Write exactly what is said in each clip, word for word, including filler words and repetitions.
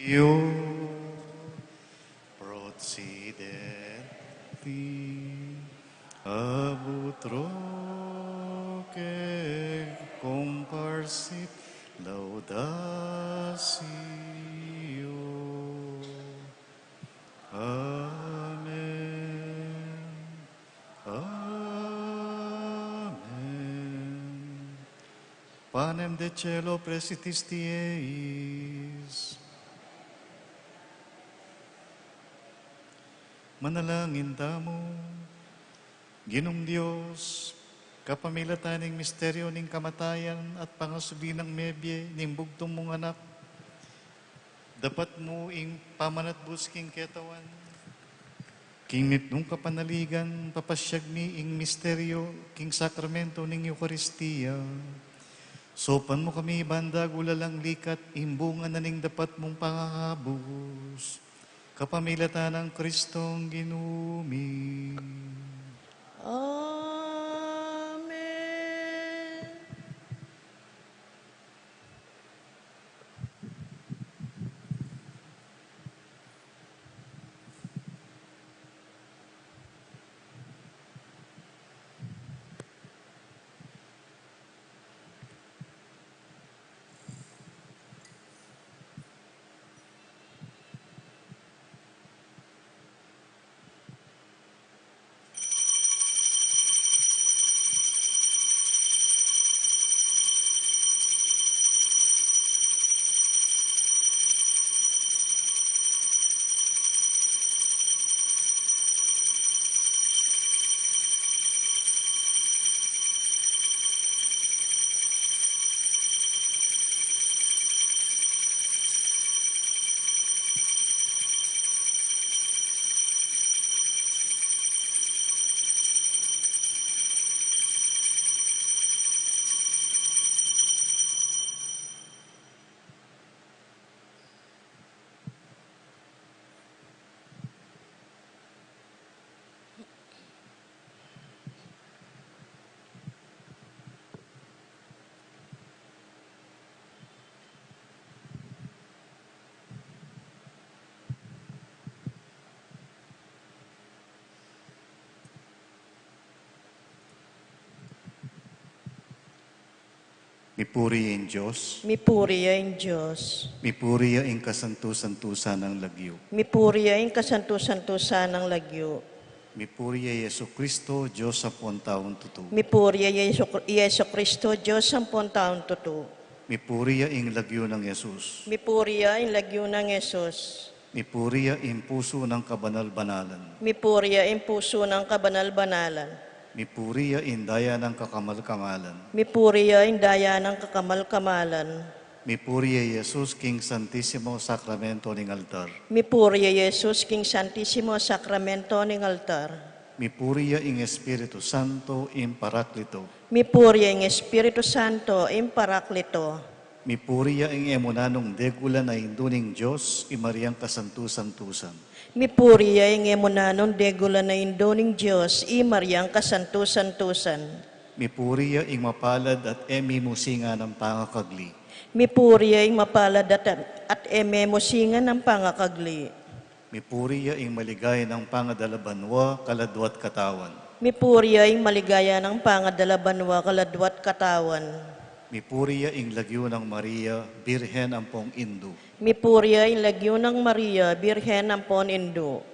Io procedenti ab utroque comparsit laudatio. Amen. Amen. Panem de caelo prestitis tieis. Manalangin tamu. Ginung Dios, kapamilatan ning misteryo ning kamatayan at pangasubi nang mebie ning bugtung mung Anak, dapat mu ing pamanatbus king ketawan, king mitmung kapanaligan, papasyag mi ing misteryo king sakramento ning Eukaristia. Saupan mu kami ban dagul a lang likat ing bunga na ning dapat mung pangakabus. Kapamilatan nang Kristong Ginu mi. Amen. Mipuri ya ing Dios. Mipuri ya ing Dios. Mipuri ya ing kasantu-santusan nang lagyu. Mipuri ya ing kasantu-santusan nang lagyu. Mipuri ya i Jesucristo, Dios ampon taung tutu. Mipuri ya i Jesu-, Jesucristo, Dios ampon taung tutu. Mipuri ya ing lagyu nang Jesus. Mipuri ya ing lagyu nang Jesus. Mipuri ya ing pusu nang kabanal-banalan. Mipuri ya ing pusu nang kabanal-banalan. Mipuri ya ing daya nang kakamal-kamalan. Mipuri ya ing daya nang kakamal-kamalan. Mipuri ya i Jesus king Santisimo Sakramento ning altar. Mipuri ya i Jesus king Santisimo Sakramento ning altar. Mipuri ya ing Espiritu Santo, ing Paraklito. Mipuri ya ing Espiritu Santo, ing Paraklito. Mipuri ya ing e mu nanung degulan a Indu ning Dios, i Mariang kasantu-santusan. Mipuri ya ing e mu nanung degulan a Indu ning Dios, i Mariang kasantu-santusan. Mipuri ya ing mapalad at e mimusingan a pangakagli. Mipuri ya ing mapalad at, at e mimusingan a pangakagli. Mipuri ya ing maligaya nang pangadala banua kaladwa't katawan. Mipuri ya ing maligaya nang pangadala banua kaladwa't katawan. Mipuri ya ing lagyu nang Maria, Birhen ampong Indu. Mipuri ya ing lagyu nang Maria, Birhen ampon Indu.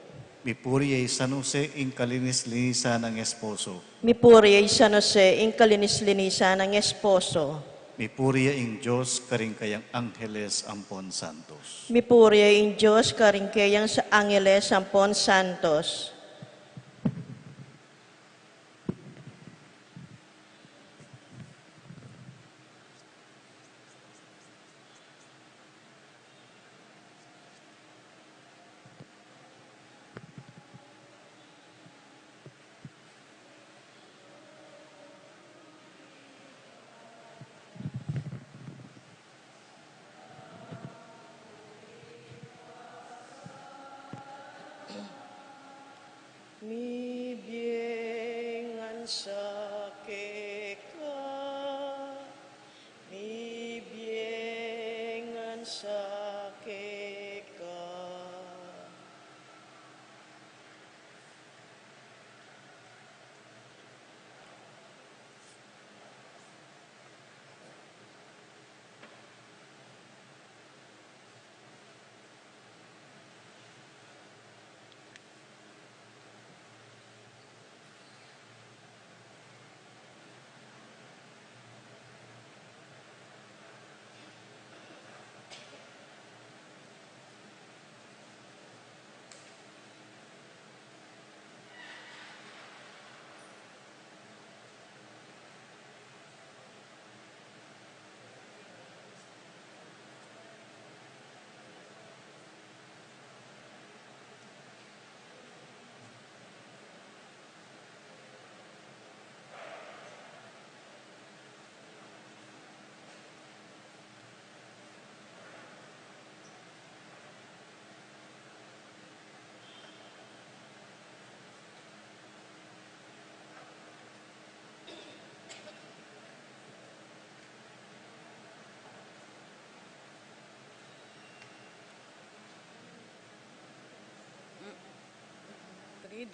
Mipuri ya i San Jose, ing kalinis-linisan nang esposo. Mipuri ya i San Jose, ing kalinis-linisan nang esposo. Mipuri ya ing Dios karing kayang angeles ampon santos. Mipuri ya ing Dios karing kayang sa-, angeles ampon santos. Mibie ngan sa keka, mibie ngan sa keka. King,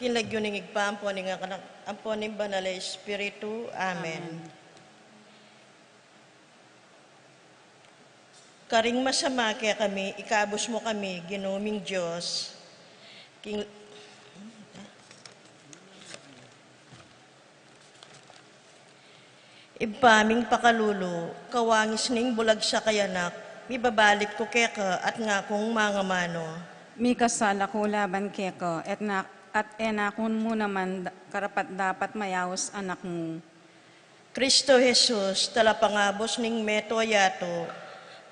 king lagyu ning Ibpa, ampo ning Anak, ampo ning Banal a Espiritu. Amen. Amen. Karing masama kekami, ikabus mu kami, Ginu ming Dios. King, Ibpa ming pakalulu, kawangis ning bulagsak a Anak, mibabalik ku keka at ngakung mangamanu. Mikasala ku laban keka, at na, at e na ku mu naman da-, karapat-dapat mayaus anak mu. Cristo Jesus, talapangabus ning mabilug a yatu,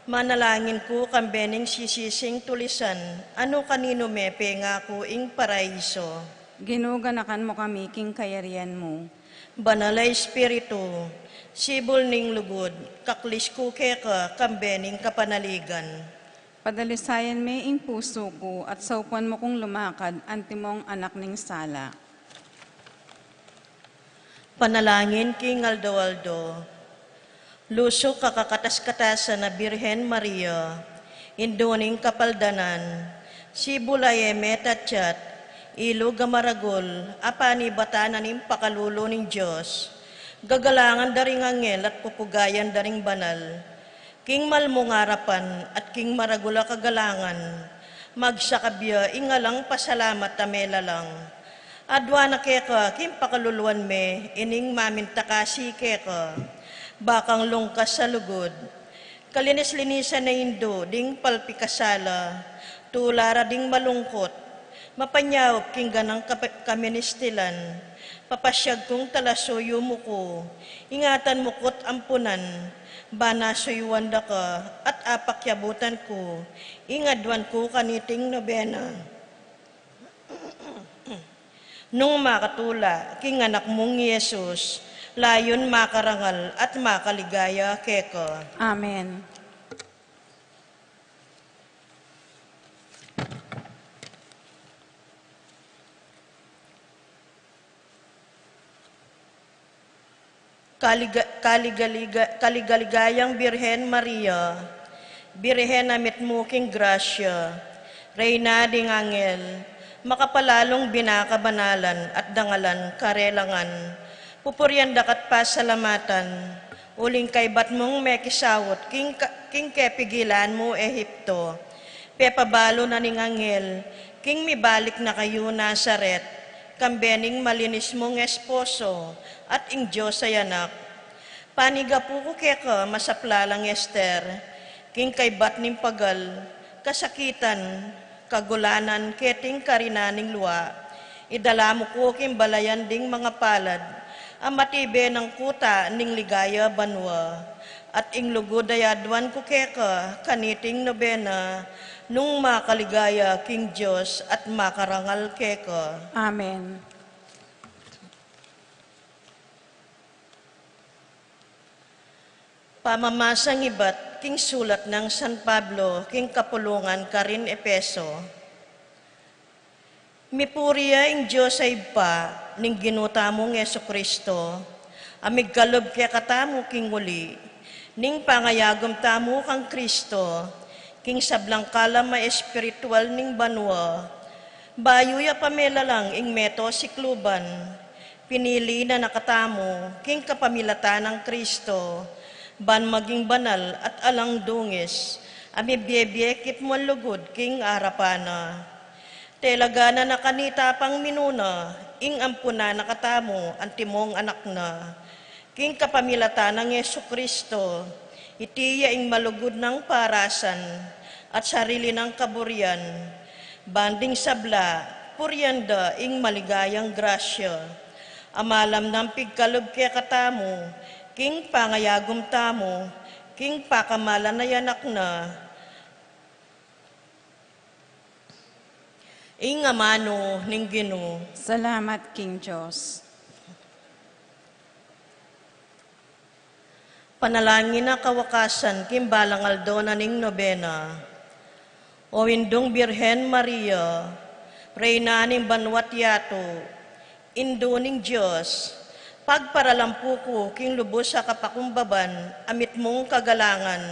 manalangin ku kambe ning sisising tulisan, a nu kaninu me pengaku ing paraiso. Ginu, ganakan mu kami king kayarian mu. Banal a Espiritu, sibul ning lugud, kaklis ku keka kambe ning kapanaligan. Padalisayan me ing pusu ku at saupan mu kung lumakad antimong anak ning sala. Panalangin king aldo-aldo. Lusuk a kakatas-katasan a Birhen Maria, Indu ning Kapaldanan, sibul a e metatyat, ilug a maragul, a panibatan na ning pakalulu ning Dios, gagalangan da ring anghel at pupugayan da ring banal, king malmung arapan at king maragul a kagalangan, magsakab ya ing alang pasalamat a melalang. Aduan na keka king pakaluluan me ining mamintakasi keka, bakang lungkas a lugud. Kalinis-linisan a Indu ding palpikasala, tula ra ding malungkut, mapanyaup king ganang kap-, kaministilan, papasyag kung talasuyu mu ku, ingatan mu ku't ampunan, ban suyuan da ka, at apakyabutan ku ing aduan ku kaniting nobena. Nung makatula king Anak mung Jesus, layun makarangal at makaligaya keka. Amen. Kaliga-, kaligaliga-, kaligaligayang Birhen Maria, Birhen a mitmu king grasya, Reyna ding anghel, makapalalung binakabanalan at dangalan karelangan, pupurian da ka't pasalamatan, uling kaybat mung mekisaut king ka-, king kepigilan mu Ehipto, pepabalu na ning anghel, king mibalik na kayu Nazaret, kambe ning malinis mung esposo, at ing Dios a Anak. Panigapu ku keka, masaplalang Ester, king kaybat ning pagal, kasakitan, kagulanan, keting karinan ning lua, idala mu ku king balayan ding mangapalad, a matibe nang kuta ning ligaya banua, at ing lugud a aduan ku keka, kaniting nobena, nung makaligaya king Dios at makarangal keka. Amen. Pamamasang ibat king sulat nang San Pablo king kapulungan karin Efeso. Mipuri ya ing Dios a Ibpa ning Ginu tamung Jesucristo, a migkalub kekatamu king uli, ning pangayagum tamu kang Cristo, king sablang kalam a espiritual ning banua, bayu ya pamelalang ing meto sikluban, pinili na na katamu king kapamilatan nang Cristo, ban maging banal at alang dungis, a mibie-bie kitmuan lugud king arapan na. Talaga na na kanita pang minuna, ing ampunan na katamu antimong anak na. King kapamilatan nang Jesucristo, iti ya ing malugud nang parasan at sarili nang kaburian, ban ding sabla, purian da ing maligayang grasya, a malam nang pigkalub kekatamu, king pangayagum tamu, king pakamalan a Anak na. Ing amanu ning Ginu. Salamat king Dios. Panalangin a kawakasan king balang aldo na ning nobena. O Indung Birhen Maria, Reyna ning banua't yatu, Indu ning Dios, pagparalampu ku king lubus a kapakumbaban a mitmung kagalangan.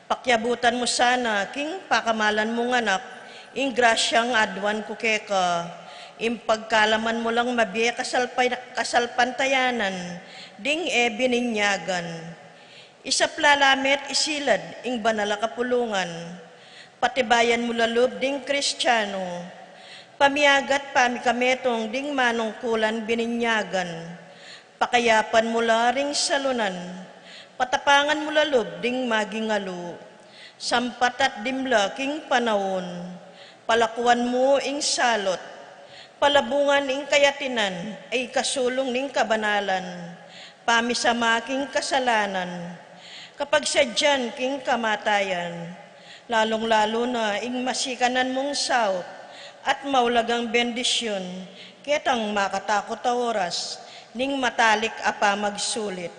Pakiabutan mu sana king pakamalan mung Anak ing grasyang aduan ku keka, ing pagkalaman mu lang mabie kasalpa-, kasalpantayanan ding e bininyagan. Isap la la me't isilad ing banal a kapulungan, patibayan mu la lub ding Kristianu, pamiagat pamikametung ding manungkulan bininyagan, pakayapan mu la ring salunan, patapangan mu la lub ding magingalu, sampat at dimla king panaun, palakuan mu ing salot, palabungan ing kayatinan, a ikasulung ning kabanalan, pamisama king kasalanan, kapagsadyan king kamatayan, lalung-lalu na ing masikanan mung saup at maulagang bendisyun, ketang makatakut a oras ning matalik a pamagsulit.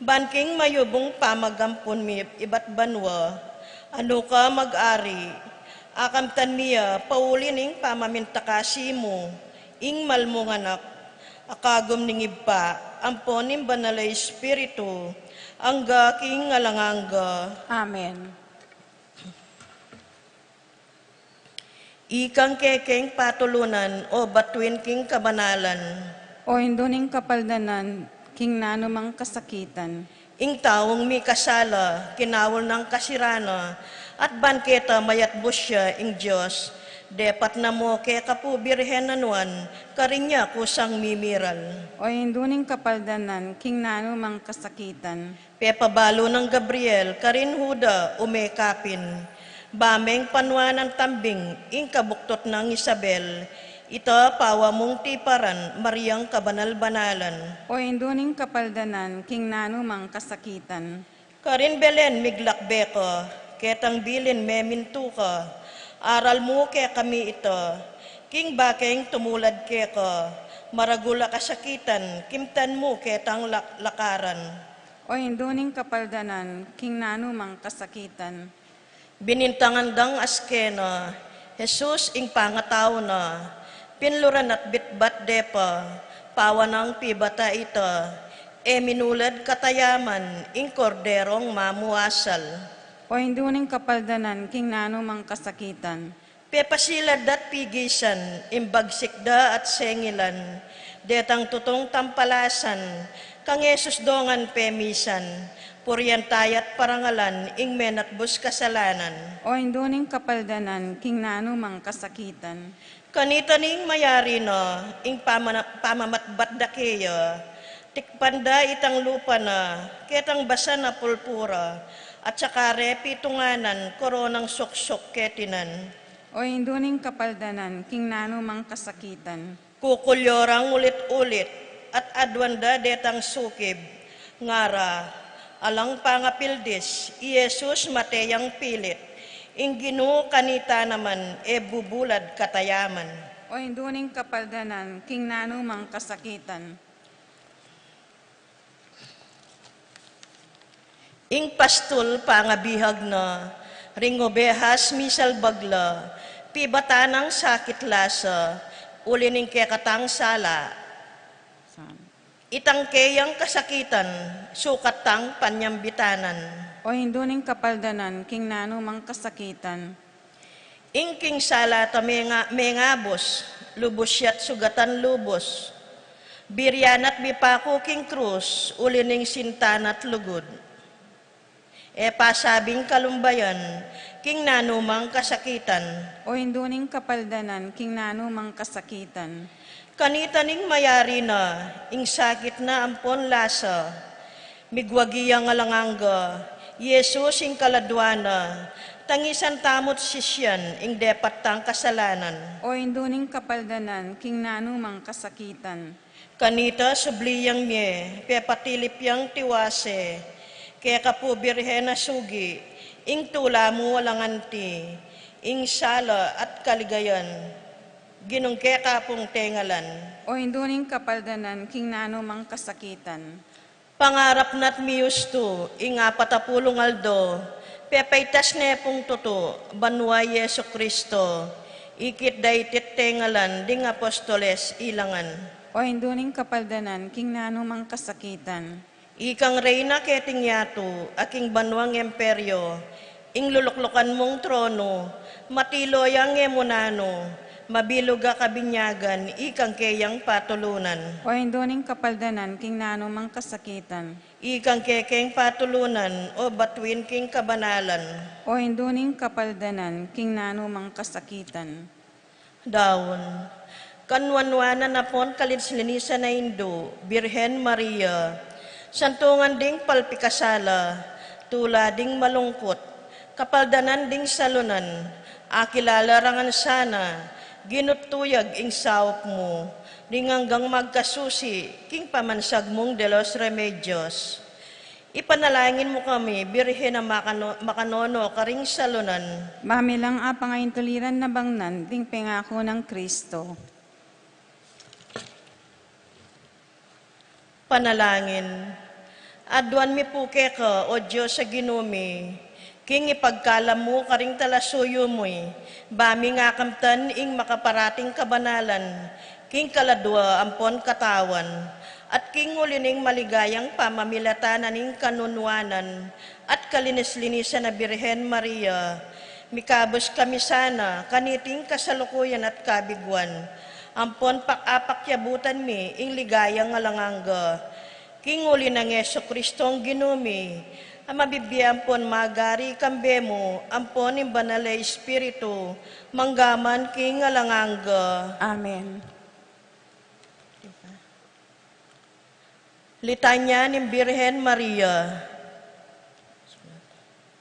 Ban king mayubung pamagampun mi ibat banua, a nuka mag-ari, akamtan mi ya pauli ning pamamintakasi mu ing mal mung Anak, a kagum ning Ibpa, ampon ning Banal a Espiritu, angga king alang angga. Amen. Ikang kekeng patulunan, o batuin king kabanalan. O indu ning kapaldanan, king nanu mang kasakitan. Ing taung mikasala, kinaul nang kasirana, at ban keta mayatbus ya ing Dios, depat na mo keka pu Birhen a nuan, karin ya kusang mimiral. O indu ning kapaldanan, king nanu mang kasakitan. Pepabalu nang Gabriel, karin Juda, ume kapin. Ba meng panuanan tambing, ing kabuktut nang Isabel, ita pawa mung tiparan, Mariang kabanal-banalan. O indu ning kapaldanan, king nanu mang kasakitan. Karin Belen miglakbe ka, ketang bilin memintu ka, aral mu kekami ita, king bakeng tumulad keka, maragul a kasakitan, kimtan mu ketang lak-, lakaran. O indu ning kapaldanan, king nanu mang kasakitan. Binintangan dang askena, Jesus ing pangatau na, pinluran at bitbat depa, pawa nang pibata ita, e minulad katayaman, ing korderong mamuasal. O indu ning kapaldanan, king nanu mang kasakitan. Pepasilan da't pigisan, ing bagsik da at sengilan, detang tutung tampalasan, kang Jesus dongan pemisan, purian taya't parangalan, ing menatbus kasalanan. O indu ning kapaldanan, king nanu mang kasakitan. Kanita ning mayari na, ing pamana-, pamamatbat da keya, tikpan da itang lupa na, ketang basan a pulpura, at saka re pitunganan, koronang suksuk ketinan. O indu ning kapaldanan, king nanu mang kasakitan. Kukulyorang ulit-ulit, at aduan da detang sukib, ngara, alang pangapildis, i Jesus mate yang pilit, ing Ginu kanita naman, e bubulad katayaman. O indu ning kapaldanan, king nanu mang kasakitan. Ing pastul pangabihag na, ring obehas misalbag la, pibata nang sakit lasa, uli ning kekatang sala. Itang keyang kasakitan, sukat tang panyambitanan. O indu ning kapaldanan, king nanu mang kasakitan. Ing king sala ta menga-, mengabus, lubus ya't sugatan lubus. Birian at mipaku king krus, uli ning sinta na't lugud. E pasabing kalumbayan, king nanu mang kasakitan. O indu ning kapaldanan, king nanu mang kasakitan. Kanita ning mayari na, ing sakit na ampon lasa. Migwagi yang alang angga, Jesus ing kaladua na, tangisan tamu't sisyan, ing depat tang kasalanan. O indu ning kapaldanan, king nanu mang kasakitan. Kanita subli yang mie, pepatilip yang tiwase, keka pu Birhen a sugi, ing tula mu alang anti, ing sala at kaligayan, Ginung keka pung tengalan. O indu ning kapaldanan, king nanu mang kasakitan. Pangarap na't miyustu, ing apatapulung aldo, pepaitas ne pung tutu, banua i Jesucristo, ikit da iti tengalan ding apostoles ilangan. O Indu ning kapaldanan, king nanu mang kasakitan. Ikang reyna keting yatu, a king banuang emperyo, ing luluklukan mung tronu, matiloyang e mu nanu, mabilug a kabinyagan, ikang keyang patulunan. O Indu ning kapaldanan, king nanu mang kasakitan. Ikang kekeng patulunan, o batuin king kabanalan. O Indu ning kapaldanan, king nanu mang kasakitan. Daun. Kanuan-nuanan ampon kalinis-linisan a Indu, Birhen Maria, santungan ding palpikasala, tula ding malungkut, kapaldanan ding salunan, akilala ra ngan sana, Ginu't tuyag ing saup mu, ning anggang magkasusi, king pamansag mung De los Remedios. Ipanalangin mu kami, Birhen a makano-, makanono karing salunan. Ba mi lang apangaintuliran na bangnan ding pengaku nang Kristo. Panalangin. Aduan mi pu keka, o Dios a Ginu mi, king ipagkalam mu karing talasuyu mi, ba ming akamtan ing makaparating kabanalan, king kaladua ampon katawan, at king uli ning maligayang pamamilatan na ning kanunuanan at kalinis-linisan a Birhen Maria, mikabus kami sana kaniting kasalukuyan at kabiguan, ampon pak-, apakyabutan mi ing ligayang alang angga. King uli nang Jesucristong Ginu mi, a mabibie ampon magari kambe mu, ampon ing Banal a Espiritu, mangga man king alang angga. Amen. Litanya ning Birhen Maria.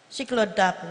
Siklaud ta pu.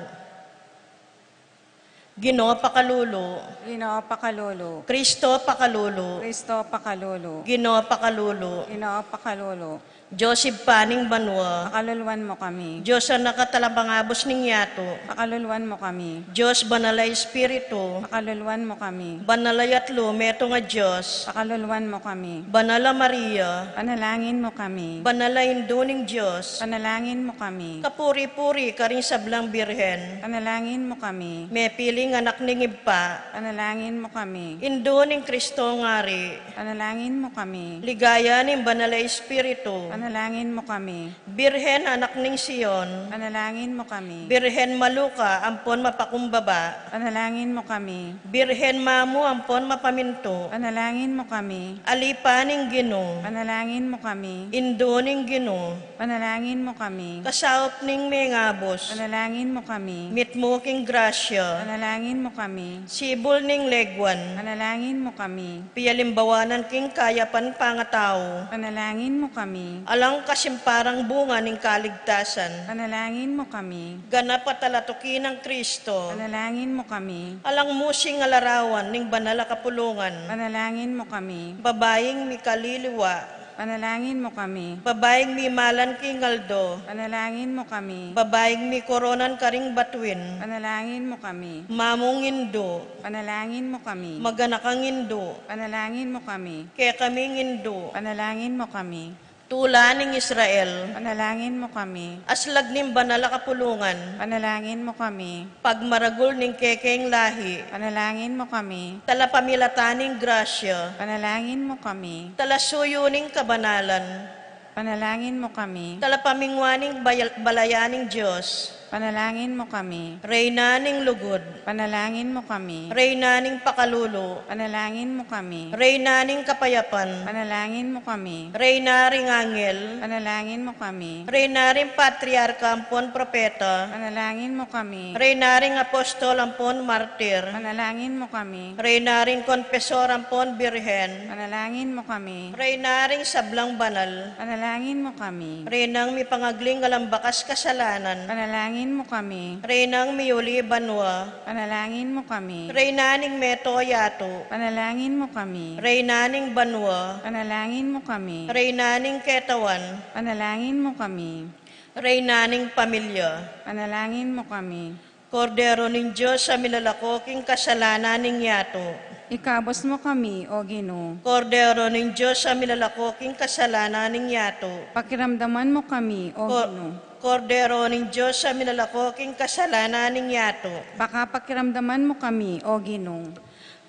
Ginu, pakalulu. Ginu, pakalulu. Kristo, pakalulu. Kristo, pakalulu. Ginu, pakalulu. Ginu, pakalulu. Dios Ibpa ning banua, pakaluluan mu kami. Dios Anak a talapangabus ning yatu, pakaluluan mu kami. Dios Banal a Espiritu, pakaluluan mu kami. Banal a Yatlu, metung a Dios, pakaluluan mu kami. Banal a Maria, panalangin mu kami. Banal a Indu ning Dios, panalangin mu kami. Kapuri-puri karing sablang birhen, panalangin mu kami. Mepiling anak ning Ibpa, panalangin mu kami. Indu ning Kristong Ari, panalangin mu kami. Ligaya ning Banal a Espiritu, panalangin mu kami. Birhen anak ning Sion, panalangin mu kami. Birhen maluka ampon mapakumbaba, panalangin mu kami. Birhen mamu ampon mapamintu, panalangin mu kami. Alipa ning Ginu, panalangin mu kami. Indu ning Ginu, panalangin mu kami. Kasaup ning mengabus, panalangin mu kami. Mitmu king grasya, panalangin mu kami. Sibul ning leguan, panalangin mu kami. Pialimbawanan king kayapan pangatau, panalangin mu kami. Alang kasimparang bunga ning kaligtasan, panalangin mu kami. Ganap a talatuki nang Kristo, panalangin mu kami. Alang musing a larawan ning banal a kapulungan, panalangin mu kami. Babaing mikaliliwa, panalangin mu kami. Babaing mimalan king aldo, panalangin mu kami. Babaing mikoronan karing batuin, panalangin mu kami. Mamung Indu, panalangin mu kami. Maganakang Indu, panalangin mu kami. Kekaming Indu, panalangin mu kami. Tula ning Israel, panalangin mu kami. Aslag ning banal a kapulungan, panalangin mu kami. Pagmaragul ning kekeng lahi, panalangin mu kami. Talapamilatan ning grasya, panalangin mu kami. Talasuyu ning kabanalan, panalangin mu kami. Talapamingwa ning bayal-, balayan ning Dios, panalangin mu kami. Reyna ning lugud, panalangin mu kami. Reyna ning pakalulu, panalangin mu kami. Reyna ning kapayapan, panalangin mu kami. Reyna ring angel, panalangin mu kami. Reyna ring patriarka ampon propeta, panalangin mu kami. Reyna ring apostol ampon martir, panalangin mu kami. Reyna ring konpesor ampon birhen, panalangin mu kami. Reyna ring sablang banal, panalangin mu kami. Reynang mipangagling alang bakas kasalanan, panalangin mu kami. Reynang miyuli banua, panalangin mu kami. Reyna ning meto yatu, panalangin mu kami. Reyna ning banua, panalangin mu kami. Reyna ning ketawan, panalangin mu kami. Reyna ning pamilya, panalangin mu kami. Kordero ning Dios a milalako king kasalanan ning yatu, Ikabus mu kami, O Ginu. Kordero ning Dios a milalako king kasalanan ning yatu. Pakiramdaman mu kami, O Ko-, Ginu. Kordero ning Dios a milalako king kasalanan ning yatu. Baka pakiramdaman mu kami, O Ginu.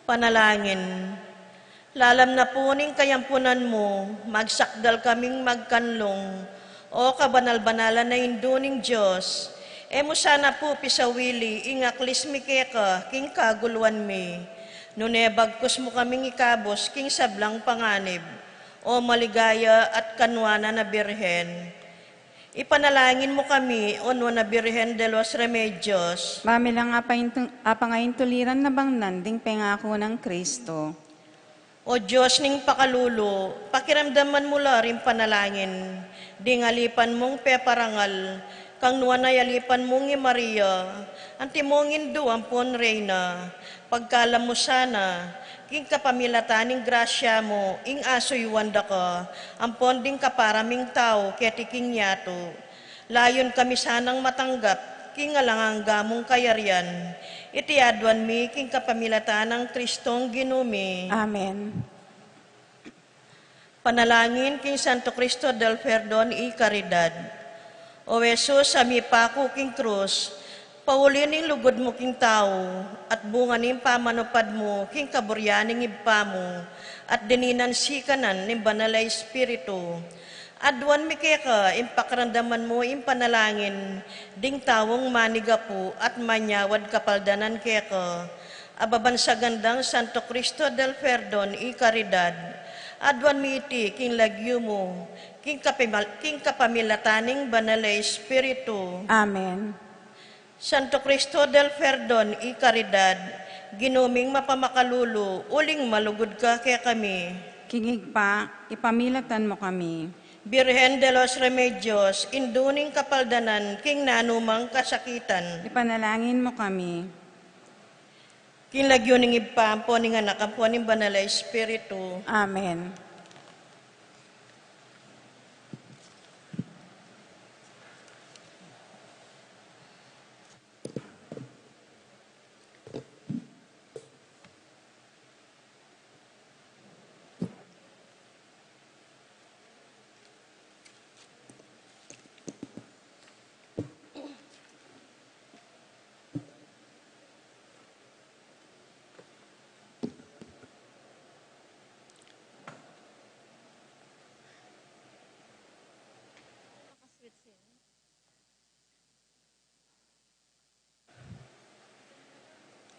Panalangin. Lalam na pu ning kayampunan mu, magsakdal kaming magkanlung, O kabanal-banalan a Indu ning Dios, e mu sana pu pisawili ing aklis mi keka king kaguluan mi, nune bagkus mu kaming ikabus king sablang panganib, O maligaya at kanuanan a Birhen. Ipanalangin mu kami, O Nuan a Birhen de los Remedios. Mamilang apaintu-, apangaintuliran na bangnan ding pengaku nang Kristo. O Dios ning pakalulu, pakiramdaman mu la ring panalangin ding alipan mung peparangal, kang nuan a alipan mung i Maria, antimong Indu ampon Reyna, pagkalam mu sana, king kapamilatan ning grasya mu, ing asuyuan da ka, ampon ding kapara ming tau, keti king yatu. Layun kami sanang matanggap king alang angga mung kayarian. Iti aduan mi king kapamilatan nang Kristong Ginu mi. Amen. Panalangin king Santo Cristo del Perdon y Caridad. O Jesus, a mipaku king krus, pauli ning lugud mu king tau, at bunga ning pamanupad mu king kaburian ning Ibpa mu, at dininan sikanan ning Banal a Espiritu. Aduan mi keka ing pakiramdaman mu ing panalangin ding taung manigapu at manyawad kapaldanan keka. Ababan sa gandang Santo Cristo del Perdon y Caridad, aduan mi iti king lagyu mu, king kapimal-, king kapamilatan ning Banal a Espiritu. Amen. Santo Cristo del Perdon y Caridad, Ginu ming mapamakalulu, uling malugud ka kekami. King Ibpa, ipamilatan mu kami. Birhen de los Remedios, Indu ning kapaldanan king nanumang kasakitan. Ipanalangin mu kami. King lagyu ning Ibpa, ampo ning Anak, ampo ning Banal a Espiritu. Amen.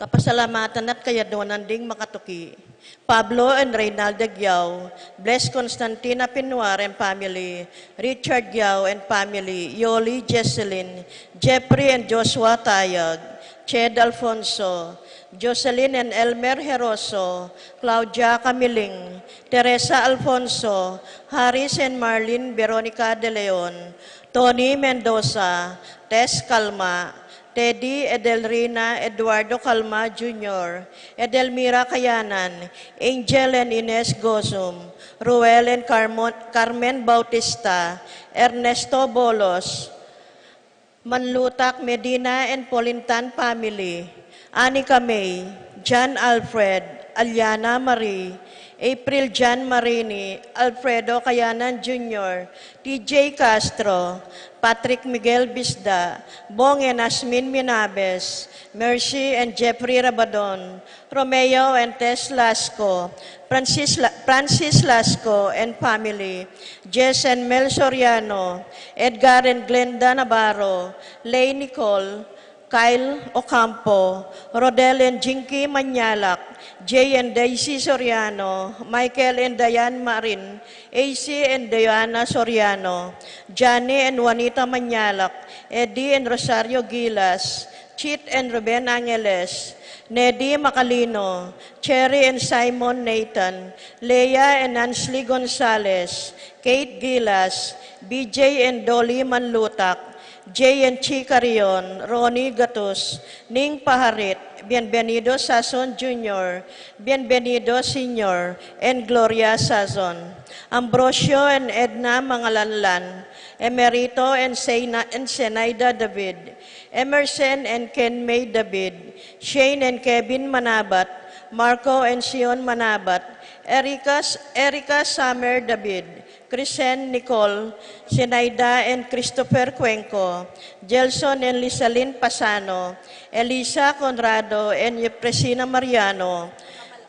Kapasalamatan at kayaduanan ding makatuki. Pablo and Reynalda Giao, Bles Constantine Apinuar and family, Richard Giao and family, Yoli, Jesselyn, Jeffrey and Joshua Tayag, Ched Alfonso, Jocelyn and Elmer Heroso, Claudia Camiling, Teresa Alfonso, Harris and Marlene Veronica de Leon, Tony Mendoza, Tess Calma, Teddy Edelrina Eduardo Calma Junior, Edelmira Kayanan, Angel and Ines Gozum, Ruel and Carmon-, Carmen Bautista, Ernesto Bolos, Manlutak Medina and Polintan family, Anika May, John Alfred, Aliana Marie, April John Marini, Alfredo Kayanan Junior, T J Castro, Patrick Miguel Bisda, Bong and Asmin Minabes, Mercy and Jeffrey Rabadon, Romeo and Tess Lasco, Francis La-, Francis Lasco and family, Jess and Mel Soriano, Edgar and Glenda Navarro, Lay Nicole, Kyle Ocampo, Rodel and Jinky Manyalak, Jay and Daisy Soriano, Michael and Diane Marin, A C and Diana Soriano, Johnny and Juanita Manyalak, Eddie and Rosario Gilas, Chit and Ruben Angeles, Nedi Macalino, Cherry and Simon Nathan, Leia and Ansley Gonzalez, Kate Gilas, B J and Dolly Manlutak, Jay and Chi Carion, Ronnie Gatus, Ning Paharit, Bienvenido Sazon Junior, Bienvenido Senior, and Gloria Sazon, Ambrosio and Edna Mangalanlan, Emerito and Sena-, and Senaida David, Emerson and Ken May David, Shane and Kevin Manabat, Marco and Sion Manabat, Erica, Erica Summer David, Crescent Nicole, Sinaida and Christopher Cuenco, Gelson and Lisalin Pasano, Elisa Conrado and Ypresina Mariano,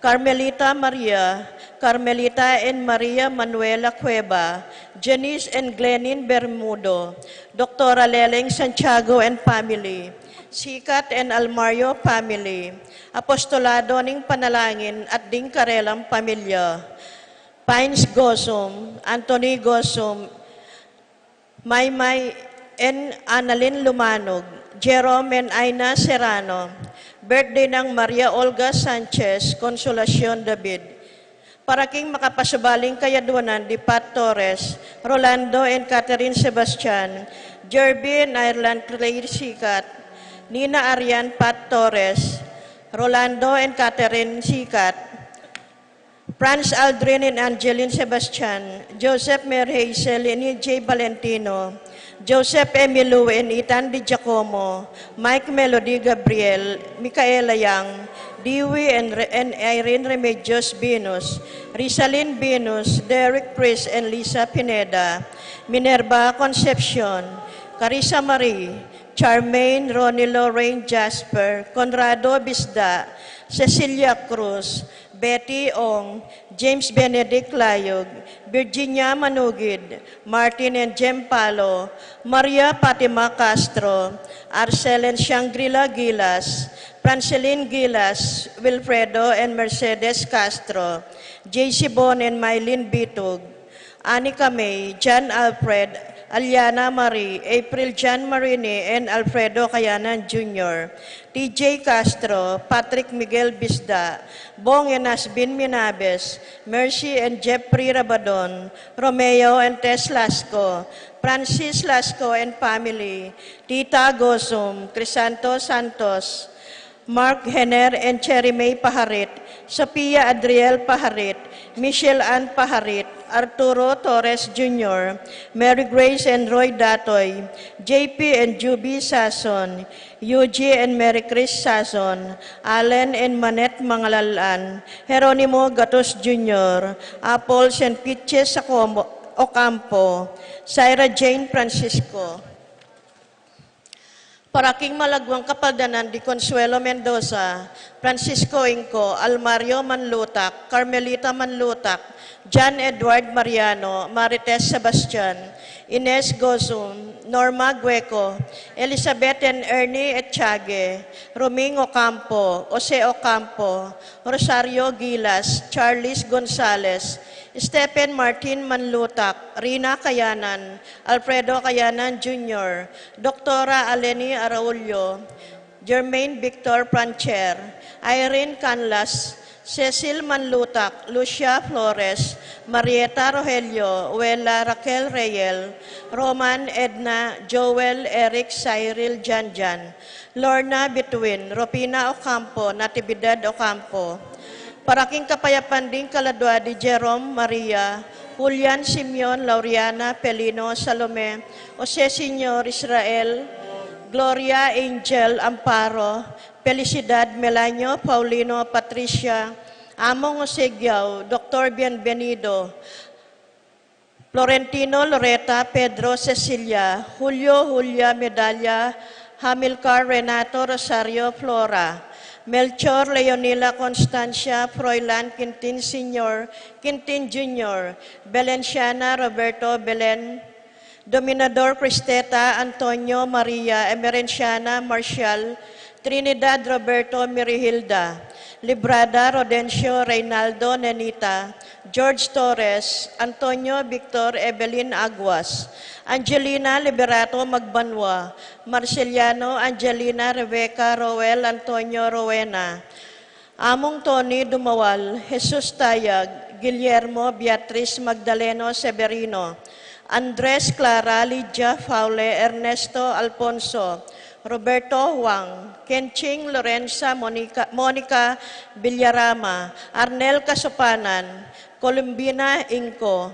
Carmelita Maria, Carmelita and Maria Manuela Cueva, Janice and Glenin Bermudo, Doktora Leleng Santiago and family, Sikat and Almario family, Apostolado ning Panalangin at ding karelang pamilya, Pines Gosum, Anthony Gosum, Maymay and Annalyn Lumanog, Jerome and Aina Serrano, birthday nang Maria Olga Sanchez, Consolacion David. Para king makapasubaling kayadwanan di Pat Torres, Rolando and Catherine Sebastian, Jerby and Ireland Clay Sikat, Nina Arian Pat Torres, Rolando and Catherine Sikat, Franz Aldrin and Angeline Sebastian, Joseph Mer Hazel and E J Valentino, Joseph Emilu and Ethan Di Giacomo, Mike Melody Gabriel, Micaela Yang, Dewey and, Re- and Irene Remedios Venus, Rizalin Venus, Derek Chris and Lisa Pineda, Minerva Concepcion, Carissa Marie, Charmaine, Ronnie Lorraine Jasper, Conrado Bisda, Cecilia Cruz, Betty Ong, James Benedict Layug, Virginia Manugid, Martin and Jem Palo, Maria Fatima Castro, Arcel and Shangri-La Gilas, Francelin Gilas, Wilfredo and Mercedes Castro, J C Bon and Mylene Bitug, Anika May, John Alfred, Aliana Marie, April John Marini, and Alfredo Kayanan Junior, T J Castro, Patrick Miguel Bisda, Bong and Asbin Minabes, Mercy and Jeffrey Rabadon, Romeo and Tess Lasco, Francis Lasco and family, Tita Gosum, Crisanto Santos, Mark Hener and Cherry May Paharit, Sophia Adriel Paharit, Michelle Ann Paharit, Arturo Torres Junior, Mary Grace and Roy Datoy, J P and Juby Sason, Yuji and Mary Chris Sason, Allen and Manette Mangalalan, Jeronimo Gatos Junior, Apple Saint Pitches Ocampo, Syra Jane Francisco. Para king malagwang kapaldanan di Consuelo Mendoza, Francisco Inco, Almario Manlutak, Carmelita Manlutak, John Edward Mariano, Marites Sebastian, Ines Gozum, Norma Gueco, Elizabeth and Ernie Echage, Roming Ocampo, Jose Ocampo, Rosario Gilas, Charles Gonzales, Stephen Martin Manlutak, Rina Kayanan, Alfredo Kayanan Junior, Doktora Aleni Araullo, Germaine Victor Prancher, Irene Canlas, Cecil Manlutak, Lucia Flores, Marieta Rogelio, Wela Raquel Reyel, Roman Edna, Joel Eric Cyril Janjan, Lorna Bituin, Rufina Ocampo, Natividad Ocampo. Para king kapayapan ding kaladua di Jerome Maria, Julian Simeon, Lauriana Pelino, Salome, Jose Senior, Israel, Gloria Angel, Amparo, Felicidad, Melanio, Paulino, Patricia, Among Jose Giao, Doktor Bienvenido, Florentino, Loreta, Pedro, Cecilia, Julio, Julia, Medalla, Hamilcar, Renato, Rosario, Flora, Melchor, Leonila, Constancia, Froilan, Quintin Senior, Quintin Junior, Belenciana, Roberto, Belen, Dominador, Cristeta, Antonio, Maria, Emerenciana, Marcial, Trinidad, Roberto, Mirihilda, Librada, Rodencio, Reynaldo, Nenita, George Torres, Antonio, Victor, Evelyn Aguas, Angelina, Liberato, Magbanua, Marceliano, Angelina, Rebecca, Roel, Antonio, Rowena, Among Tony Dumawal, Jesus Tayag, Guillermo, Beatriz, Magdaleno, Severino, Andres, Clara, Lydia, Faule, Ernesto, Alfonso, Roberto Huang, Kenching, Lorenza, Monica, Monica Villarama, Arnel Casupanan, Columbina Inco,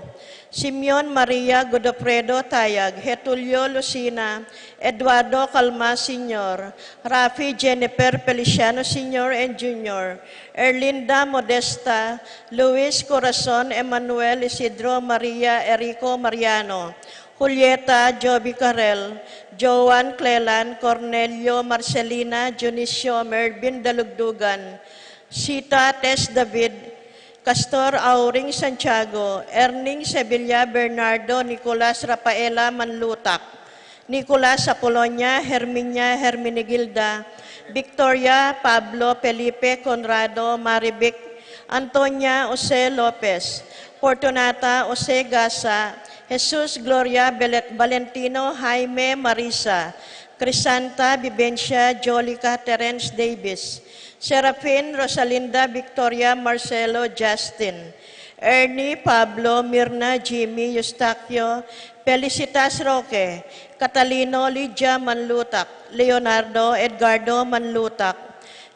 Simeon Maria Godofredo Tayag, Getulio Lucina, Eduardo Calma Senior, Rafi Jennifer Feliciano Senior and Junior, Erlinda Modesta, Luis Corazon, Emmanuel Isidro, Maria Erico Mariano, Julieta Joby Carrel, Joan Clelan, Cornelio Marcelina, Dionisio Mervin Dalugdugan, Sita Tess David, Castor Auring Santiago, Erning Sevilla Bernardo, Nicolas Rafaela Manlutak, Nicolas Apolonia, Herminia Herminigilda, Victoria Pablo Felipe Conrado Marivic, Antonia Jose Lopez, Fortunata Jose Gasa, Jesus Gloria Belet-, Valentino Jaime Marisa, Crisanta Vivencia Jolica Terence Davis, Serafin Rosalinda Victoria Marcelo Justin, Ernie Pablo Mirna Jimmy Eustaquio, Felicitas Roque, Catalino Lydia Manlutak, Leonardo Edgardo Manlutak,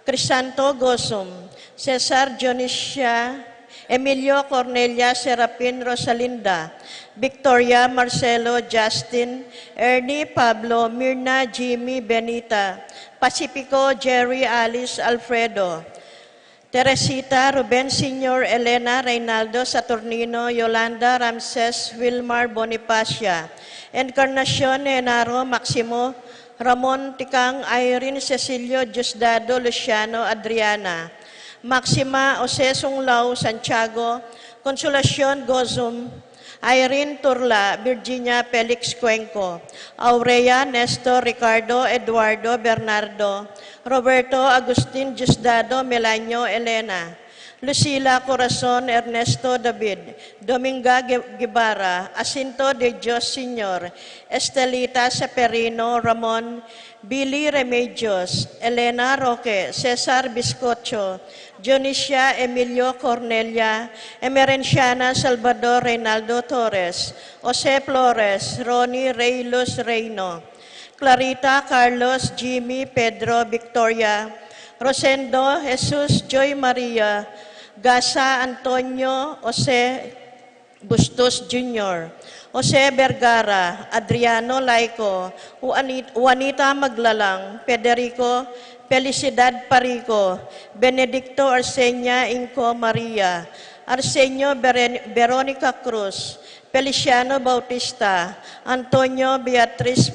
Crisanto Gosum, Cesar Dionisia, Emilio Cornelia Serafin Rosalinda, Victoria Marcelo Justin, Ernie Pablo Mirna Jimmy Benita, Pacifico Jerry Alice Alfredo, Teresita Ruben Senior Elena Reynaldo Saturnino Yolanda Ramses Wilmar Bonifacia, Encarnacion Enaro Maximo Ramon Tikang Irene Cecilio Diosdado Luciano Adriana, Maxima Jose Sunglao Santiago, Consolacion Gozum, Irene Turla, Virginia Felix Cuenco, Aurea Nestor Ricardo Eduardo Bernardo, Roberto Agustin Diosdado Melanio Elena, Lucila Corazon Ernesto David, Dominga Gue-, Guevara, Jacinto de Dios Senior, Estelita Seferino Ramon, Billy Remedios, Elena Roque, Cesar Biscocho, Dionisia Emilio Cornelia, Emerenciana Salvador Reynaldo Torres, Jose Flores, Ronnie Rey Luz Reino, Clarita Carlos Jimmy Pedro Victoria, Rosendo Jesus Joy Maria, Gasa Antonio Jose Bustos Junior, Jose Vergara, Adriano Laico, Juani-, Juanita Maglalang, Federico Felicidad Parico, Benedicto Arsenia Inco Maria, Arsenio Beren-, Veronica Cruz, Feliciano Bautista, Antonio Beatriz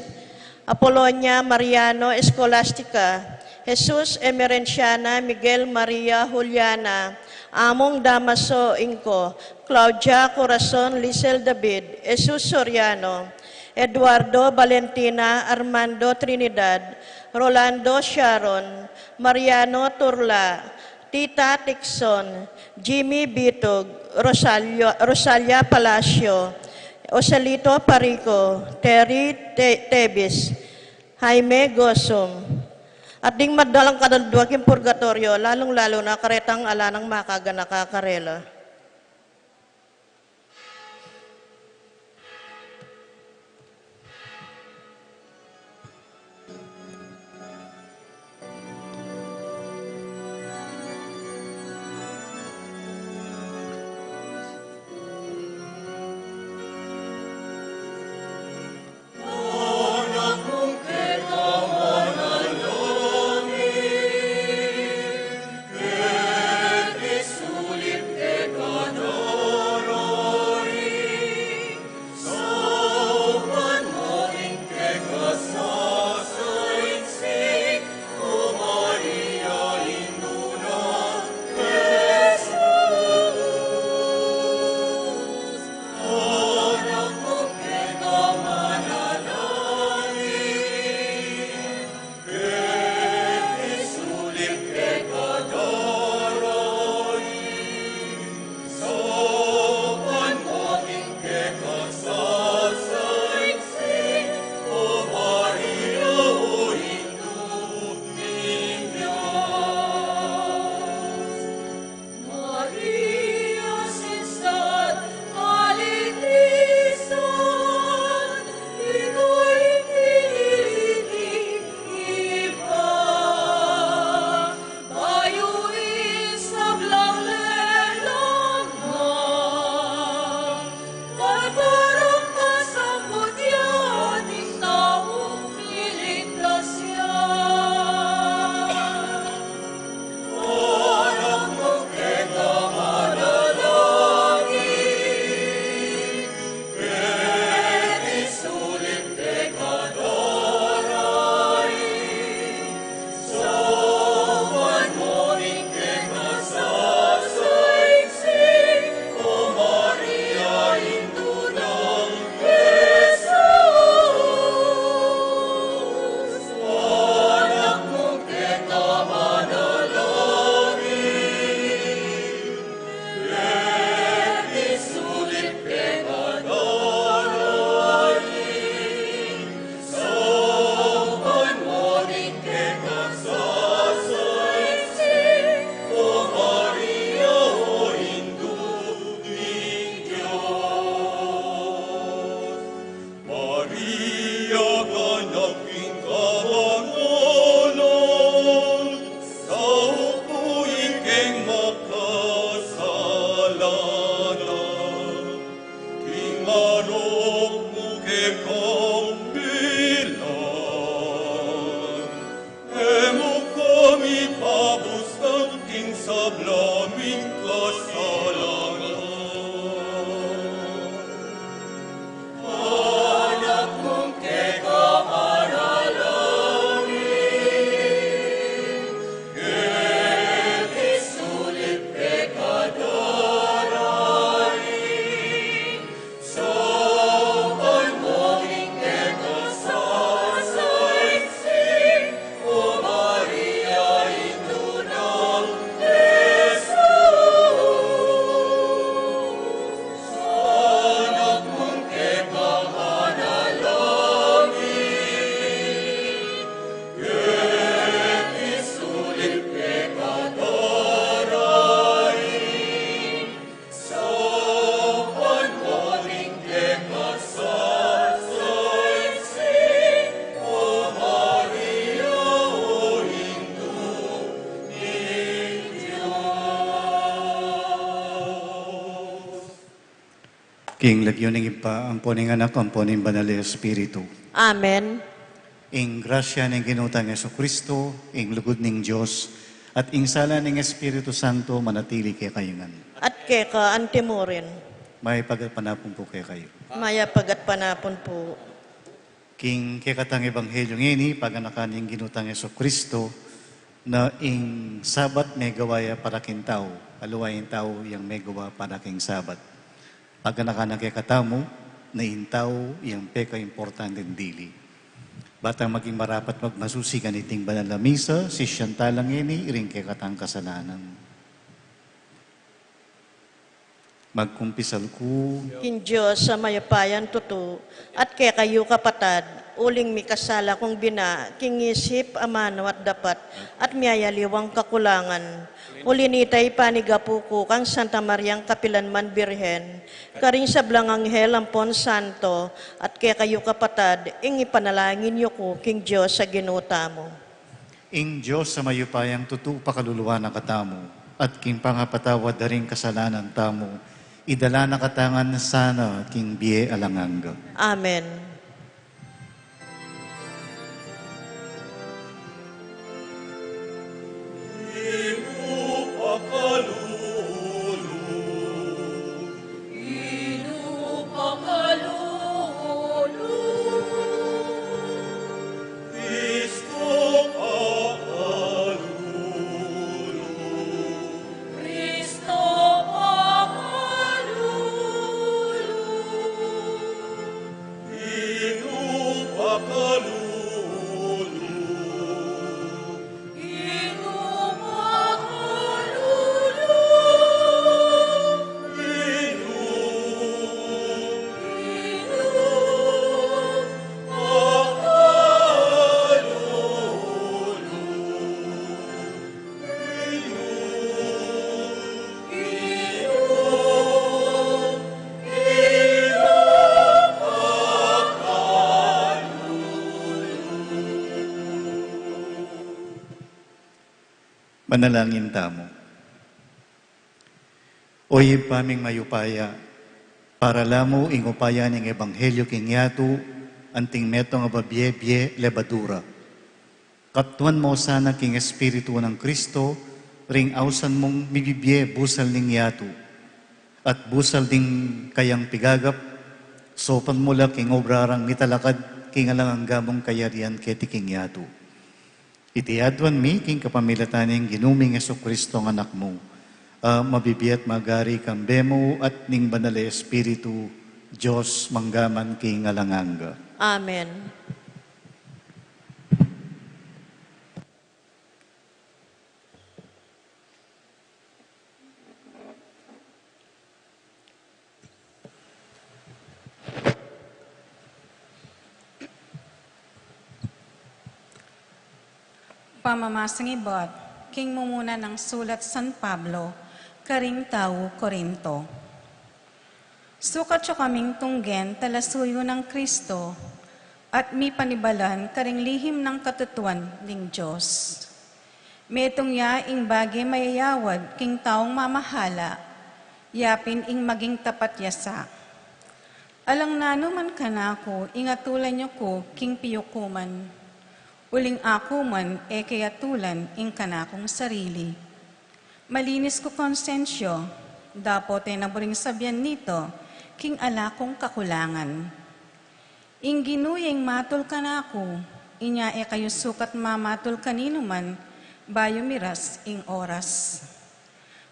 Apolonia Mariano Escolastica, Jesus Emerenciana Miguel Maria Juliana, Among Damaso Inco, Claudia Corazon Lisel David, Jesus Soriano, Eduardo Valentina Armando Trinidad, Rolando Sharon, Mariano Turla, Tita Tixon, Jimmy Bitug, Rosalio, Rosalia Palacio, Joselito Parico, Terry Te-, Tebis, Jaime Gosum, at ding madalang kadadua king purgatoryo, lalung-lalu na karetang ala nang makaganaka karela. King lagyu ning Ibpa, ampo ning Anak, ampo ning Banal a Espiritu. Amen. Ing grasya ning Ginu tang Jesucristo, ing lugud ning Dios, at ing sala ning Espiritu Santo manatili kekayu ngan. At keka antimurin. Mayap a gatpanapun pu kekayu. Mayap a gatpanapun pu. King kekatang ebanghelyu ngeni, paganakan ning Ginu tang Jesucristo, na ing Sabat megawa ya para king tau, aliwa ing tau yang megawa para king Sabat. Paganakan na kekatamu, na ing tau yang pekaimportanteng dili. Ba tang maging marapat magmasusi kaniting banal a misa, sisian tala ngeni ring kekatang kasalanan. Magkumpisal ku king Dios a mayupayang tutu, at kekayu kapatad, uling mikasala kung bina, king isip, amanu at dapat, at miyayaliwang kakulangan. Uli nita ipanigapu ku kang Santa Mariang kapilanman Birhen, karing sablang anghel ampon santo, at kekayu kapatad, ing ipanalangin yu ku king Dios a Ginu tamu. Ing Dios a mayupayang tutu pakaluluan na katamu, at king pangapatawad da ring kasalanan tamu, idala na katamu ngan sana king bie alang angga. Amen. Manalangin tamu. O Ibpa ming mayupaya, parala mu ing upaya ning ebanghelyu king yatu, anting metung a bibie-bie lebadura. Kaptuan mu sana king Espiritu nang Kristo, ring ausan mung mibibie busal ning yatu, at busal ding kayang pigagap, saupan mu la king obra rang mitalakad king alang angga mung kayarian keti king yatu. Iti aduan mi king kapamilatan ning Ginu ming Jesucristo a Anak mu, a mabibie at magari kambe mu at ning Banal a Espiritu, Dios, mangga man king alang angga. Amen. Pamamasang ibat king mumuna nang sulat San Pablo karing tau Corinto. Sukat yu kaming tunggen talasuyu nang Kristo, at mipanibalan karing lihim nang katutuan ning Dios. Metung ya ing bage mayayawad king taung mamahala, yapin ing maging tapat ya sa. Alang nanu man kanaku ing atulan yu ku king piyukuman, uling aku man e ke atulan ing kanakung sarili. Malinis ku konsensya, dapot e na buring sabian nitu king ala kung kakulangan. Ing Ginu ya ing matul kanaku, inya e kayu sukat mamatul kaninu man, bayu miras ing oras.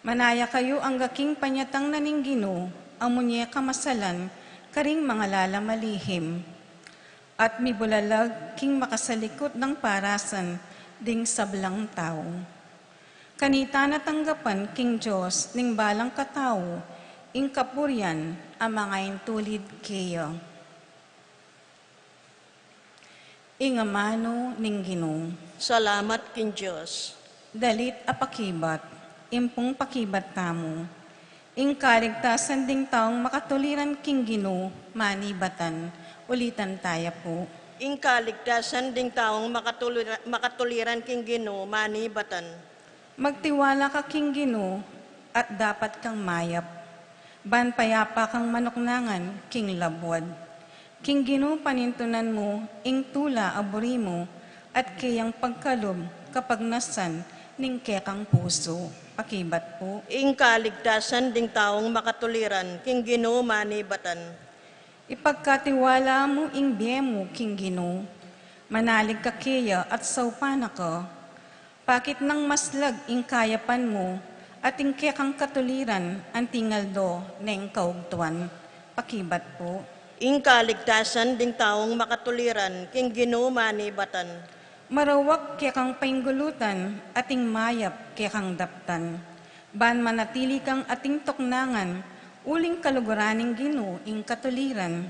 Manaya kayu angga king panyatang na ning Ginu, a munye kamasalan karing mangalala malihim, at mibulalag king makasalikut nang parasan ding sablang tau. Kanita na tanggapan king Dios ning balang katau ing kapurian a mangaintulid keya. Ing amanu ning Ginu. Salamat king Dios. Dalit a pakibat, impung pakibat tamu. Ing kaligtasan ding taung makatuliran king Ginu, manibatan. Ulitan taya pu. Ing kaligtasan ding taung makatulira-, makatuliran king Ginu, manibatan. Magtiwala ka king Ginu, at dapat kang mayap. Ban payapa kang manuknangan king labuad. King Ginu panintunan mu ing tula a buri mu, at keyang pagkalub kapagnasan ning kekang pusu. Pakibat pu. Ing kaligtasan ding taung makatuliran king Ginu manibatan. Ipagkatiwala mu ing bie mu king Ginu, manalig ka keya at saupan na ka. Pakit nang maslag ing kayapan mu, at ing kekang katuliran anting aldo neng kaugtuan. Pakibat pu. Ing kaligtasan ding taung makatuliran king Ginu manibatan. Marawak kekang painggulutan, at ing mayap kekang daptan. Ban manatili kang ating tuknangan, uling kaluguran ning Ginu ing katuliran.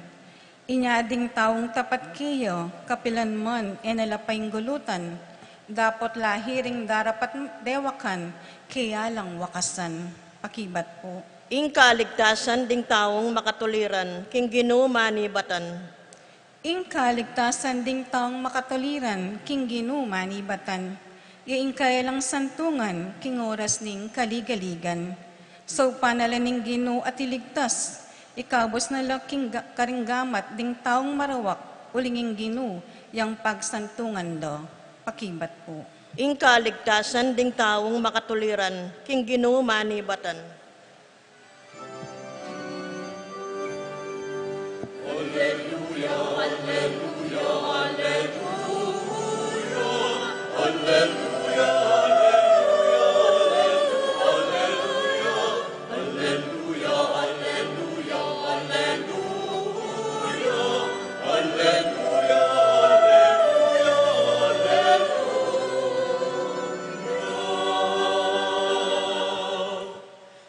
Inya ding taung tapat keya, kapilan man e na la painggulutan, dapot lahi ring darapat dewakan, keya lang wakasan. Pakibat pu. Ing kaligtasan ding taung makatuliran king Ginu manibatan. Ing kaligtasan ding taung makatuliran king Ginu manibatan. Ya ing kayalang santungan king oras ning kaligaligan. Saupan na la ning Ginu at iligtas, ikabus na la king ga-, karing gamat ding taung marawak, uling ing Ginu yang pagsantungan da. Pakibat pu. Ing kaligtasan ding taung makatuliran king Ginu manibatan.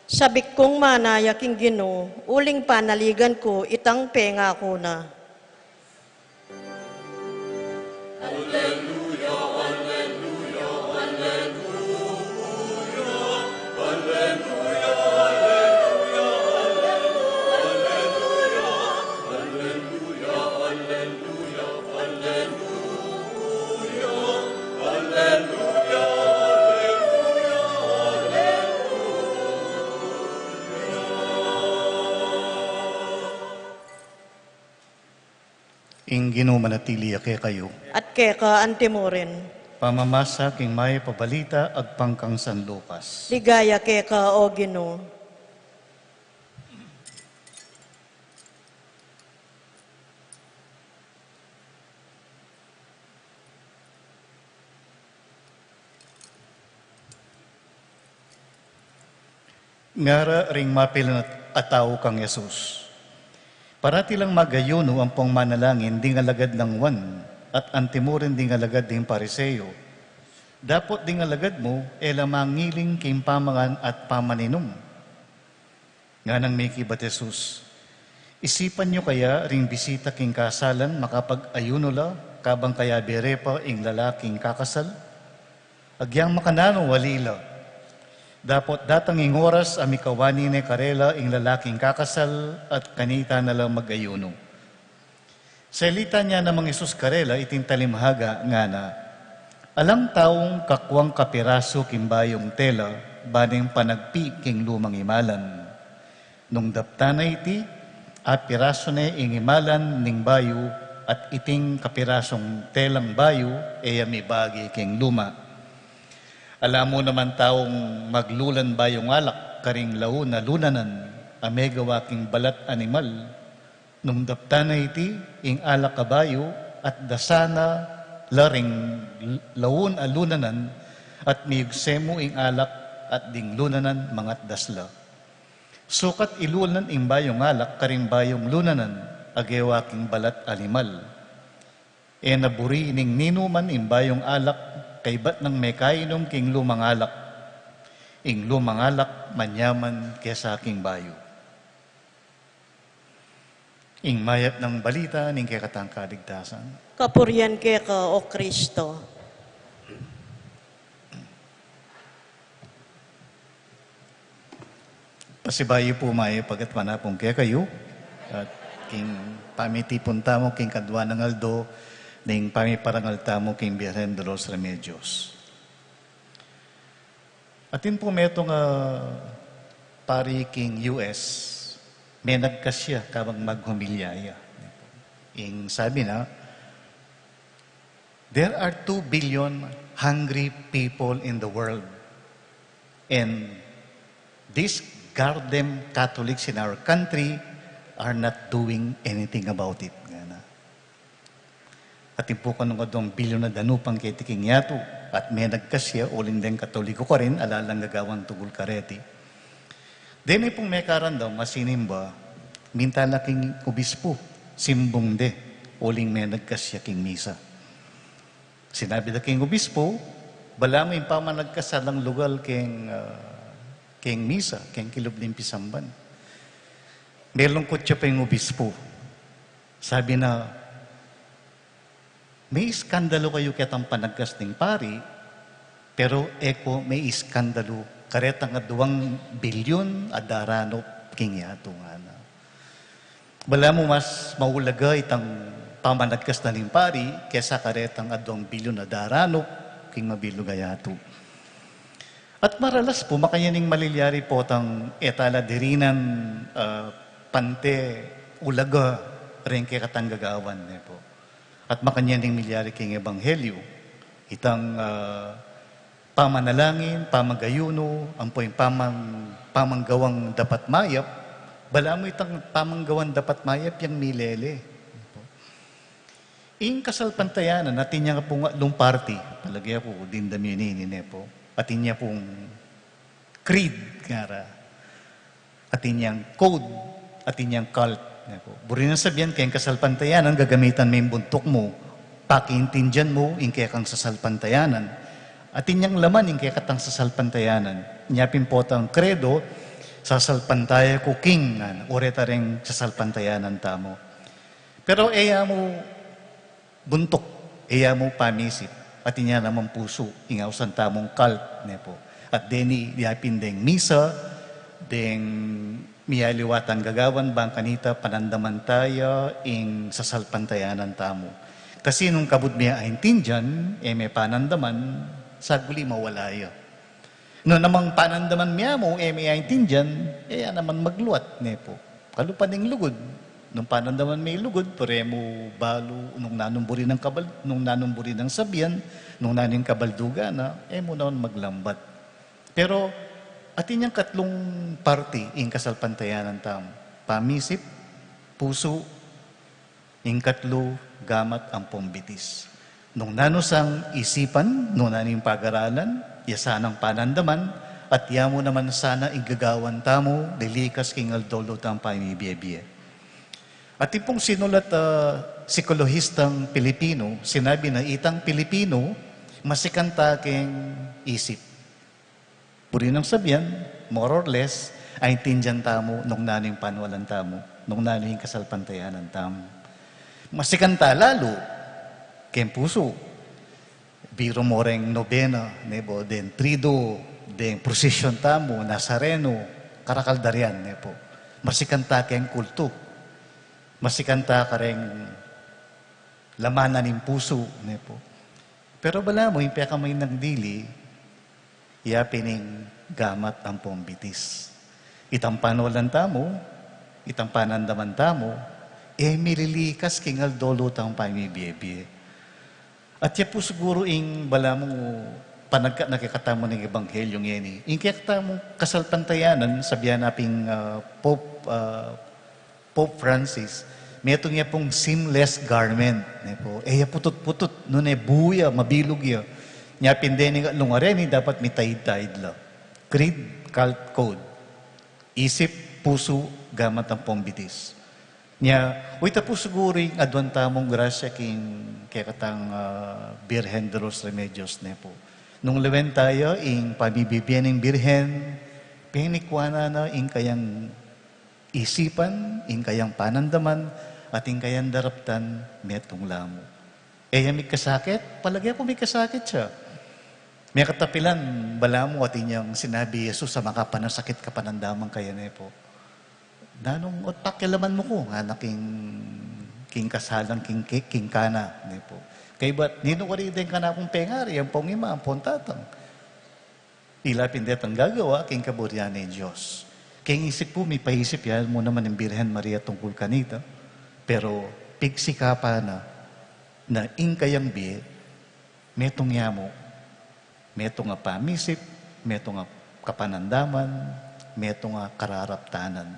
Sabik kung manaya king Ginu, uling panaligan ku itang pengaku na. Ing Ginu manatili ya kekayu. At keka antimurin. Pamamasa king Mayap a Balita agpang kang San Lucas. Ligaya keka, O Ginu. Ngara ring mapilan a tau kang Jesus, "Parati lang mag-ayunu ampong manalangin ding alagad nang Juan, at antimurin ding alagad ding Pariseo. Dapot ding alagad mu, e la mangiling king pamangan at pamaninum." Nganang mekibat Jesus, "Isipan yu kaya ring bisita king kasalan makapag-ayunu la, kabang kayabe re pa ing lalaking kakasal? Agyang makananu ali la. Dapot datang ing oras a mikawani ne karela ing lalaking kakasal, at kanita na la mag-ayunu." Salita na namang Jesus karela iting talinghaga, ngana, "Alang taung kakuang kapirasu king bayung tela, ba neng panagpi king lumang imalan. Nung daptan na iti, apirasu ne ing imalan ning bayu, at iting kapirasung telang bayu, e ya mibagi king luma. Ala mu naman taung maglulan bayung alak karing laun a lunanan, a megawa king balat animal. Nung daptan na iti, ing alak a bayu, at dasan na la ring laun a lunanan, at miyugse mu ing alak, at ding lunanan mangatdas la. Sukat ilulan ing bayung alak karing bayung lunanan, a gewa king balat animal. E na buri ning ninuman ing bayung alak kaybat nang mekainum king lumang alak. Ing lumang alak manyaman kesa king bayu." Ing Mayap a Balita ning kekatang kaligtasan. Kapurian keka, O Kristo. Pasibayu pu, mayap a gatwa na pu kekayu, at king pamitipun tamu king kadwa nang aldo ning pamiparangal tamu king Birhen de los Remedios. Atin pu metung a pari king U S, Menagkas ya kabang maghumilya ya. Ing sabi na, "There are two billion hungry people in the world, and these goddamn Catholics in our country are not doing anything about it." Ngana. Atin pu kanu nung adwang bilyon a danupang keti king yatu, at menagkas ya uling deng Katoliko karin, ala lang gagawan tungul kareti. Deni pung mekaran da, masinimba, minta la king obispo, simbung de, uling menagkas ya king misa. Sinabi da king obispo, "Balamu ing pamanagkas alang lugal king, ah, king misa, king kilub ning pisamban." Melungkut ya pa ing obispo. Sabi na, "Meiskandalo kayu ketang panagkas ning pari, pero e ko meiskandalo karetang adwang bilyon a daranup king yatu," ngana. "Balamu mas maulaga itang pamanagkas na ning pari kesa karetang adwang bilyon a daranup king mabilug a yatu." At maralas pu, makanyan ing malilyari potang e tala dirinan, ah, pante ulaga reng kekatang gagawan, ne pu. At makanyan ing milyari king ebanghelyo, itang, ah, pamanalangin, pamagayuno, ampo ing paman-, pamanggawang dapat mayap, balamu itang pamanggawang dapat mayap yang milele. Ing kasalpantayanan, atin yang pung atlung parti, palage ku, dimdam yu ini, ne pu. Atin yang pung creed, ngara. Atin yang code, atin yang cult, ne pu. Buri nang sabian, keng kasalpantayanan, gagamitan me ing buntuk mu, pakiintindian mu ing kekang sasalpantayanan. Atin yang laman ing kekatang sasalpantayanan. Nya pin potang credo, "Sasalpantaya ku king," ngana, o reta reng sasalpantayanan tamu. Pero e ya mu buntuk, e ya mu pamisip, atin ya naman pusu, ing ausan tamung cult, ne pu. At deni yapin deng misa, deng miyaliwatan gagawan, bang kanita panandaman taya ing sasalpantayanan tamu. Kasi nung kabud me aintindian, e me panandaman, saguli mawala ya. Nung namang panandaman me mu, e me aintindian, e ya naman magluat, ne pu. Kalupa ning lugud. Nung panandaman me lugud, pero e mu balu, nung nanung buri nang kabal-, nung nanung buri nang sabian, nung nanung kabaldugan na, e mu naman maglambat. Pero, atin yang katlung parti, ing kasalpantayanan tamu. Pamisip, pusu, ing katlu, gamat ampong bitis. Nung nanu sang isipan, nung nanu ing pagaralan, ya sanang panandaman, at ya mu naman sana ing gagawan tamu, lilikas king aldo-aldo tang pamibie-bie. Atin pung sinulat, ah, psikolohistang Pilipino, sinabi na itang Pilipino, masikan ta keng isip. Buri nang sabian, more or less, aintindian tamu nung nanu ing panualan tamu, nung nanu ing kasalpantayanan tamu. Masikan ta lalu keng pusu, biru mo reng nobena, ne pu, deng triduum, deng procession tamu, Nazareno, karakal da rian, ne pu. Masikan ta keng kultu, masikan ta kareng laman na ning pusu, ne pu. Pero balamu, ing pekamainang dili, ya pin ing gamat ampong bitis. Itang panualan tamu, itang panandaman tamu, e mililikas king aldo-aldo tang pamibie-bie. At ya pu siguru ing balamu panagkat na kekatamu ning ebanghelyo ngeni. Ing kekatamung kasalpantayanan, sabian na pin, ah, Pope, ah, Pope Francis, metung ya pung seamless garment, ne pu. E ya putut-putut, nune bu ya, mabilug ya. Nya pin deni ing atlung areni, dapat mitaid-taid la. Creed, cult, code. Isip, pusu, gamat ampong bitis. Nya, o ita pu siguru ing aduan tamung grasya king kekatang, ah, Birhen de los Remedios, ne pu. Nung lawen taya ing pamibie-bie ning Birhen, penikwanan na ing kayang isipan, ing kayang panandaman, at ing kayang daraptan, metung la mu. E ya mikasakit, palage ku mikasakit ya. Mekatapilan, balamu atin yang sinabi Jesus a makapanasakit kapanandaman kaya, ne pu. Nanung, o, pakialaman mu ku, ngana king, king kasalan, king, king, king kana, ne pu. Kaybat, ninu kari deng kanakung pengari, ampong Ima, ampong Tatang. Ila pin detang gagawa king kaburian ning Dios. Keng isip ku, mipaisip ya mu naman ing Birhen Maria tungkul kanita, pero pigsikapan na, na ing kayang bie, metung ya mu, metung a pamisip, metung a kapanandaman, metung a kararaptanan.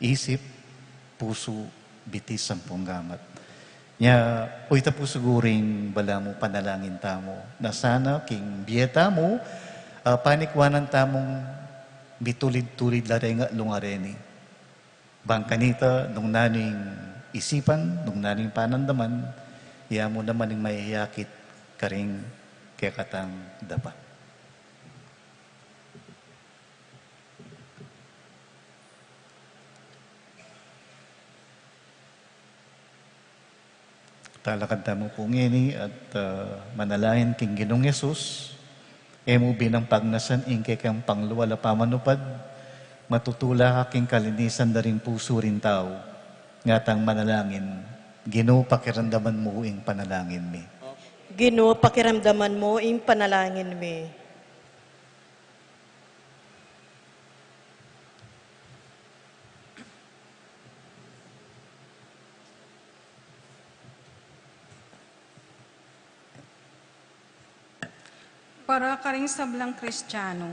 Isip, pusu, bitis ampong gamat. Nya, pu ita pu siguru ing balamu panalangin tamu, na sana king bie tamu, ah, panikwanan tamung mitulid-tulid la reng atlung a reni. Bang kanita, nung nanu ing isipan, nung nanu ing panandaman, ya mu naman ing mayayakit karing kekatang dapa. Talakad tamu pu ngeni at, ah, manalangin king Ginung Jesus. E mu binang pagnasan ing kekang panglual a pamanupad, matutula ka king kalinisan da ring pusu ring tau. Ngatang manalangin, Ginu, pakiramdaman mu ing panalangin mi. Ginu, pakiramdaman mu ing panalangin mi. Para karing sablang Kristiano,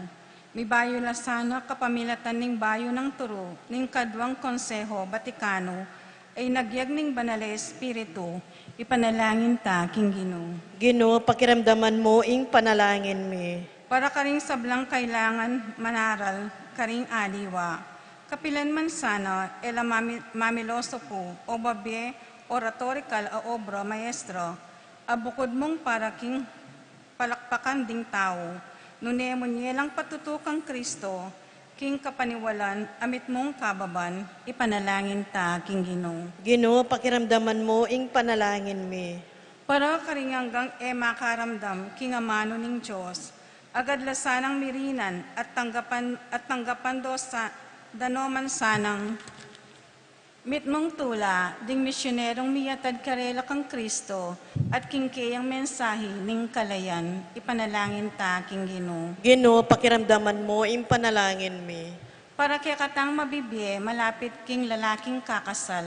mibayu la sana kapamilatan ning bayu nang turu ning Kaduang Konseho Batikano, a inagyag ning Banal a Espiritu, ipanalangin ta king Ginu. Ginu, pakiramdaman mu ing panalangin mi. Para karing sablang kailangan manaral karing aliwa, kapilan man sana e la mami-, mamilosopu o babie o retorikal a obra maestra, a bukud mung para king palakpakan ding tau, nune mu nye lang patutu kang Kristo, king kapaniwalan a mitmung kababan, ipanalangin ta king Ginu. Ginu, pakiramdaman mu ing panalangin mi. Para karing anggang e makaramdam king amanu ning Dios, agad la sanang mirinan at tanggapan, at tanggapan do sa, da no man sanang mitmung tula ding misyunerung miyatad karela kang Kristo at king keyang mensahe ning kalayan, ipanalangin ta king Ginu. Ginu, pakiramdaman mu ing panalangin mi. Para kekatang mabibie malapit king lalaking kakasal,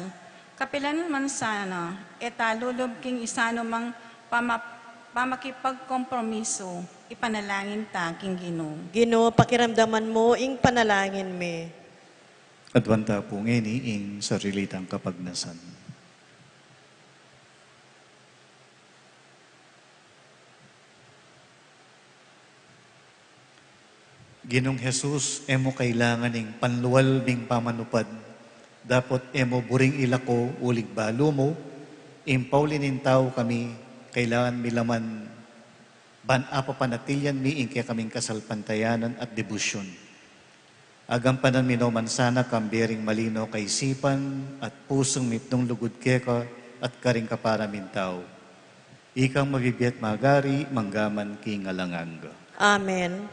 kapilan man sana e ta lulub king isanu mang pama-, pamakipagkompromiso, ipanalangin ta king Ginu. Ginu, pakiramdaman mu ing panalangin mi. Aduan ta pu ngeni ing sarili tang kapagnasan. Ginung Jesus, e mu kailangan ing panlual ming pamanupad, dapot e mu buring ilako uling balu mu, ing pauli ning tau kami, kailangan mi la man ban apapanatilian mi ing kekaming kasalpantayanan at debosyon. Agampanan mi no man sana kambe ring malino kaisipan at pusung mitmung lugud keka at karing kapara ming tau. Ikang mabibie at magari, mangga man king alang angga. Amen.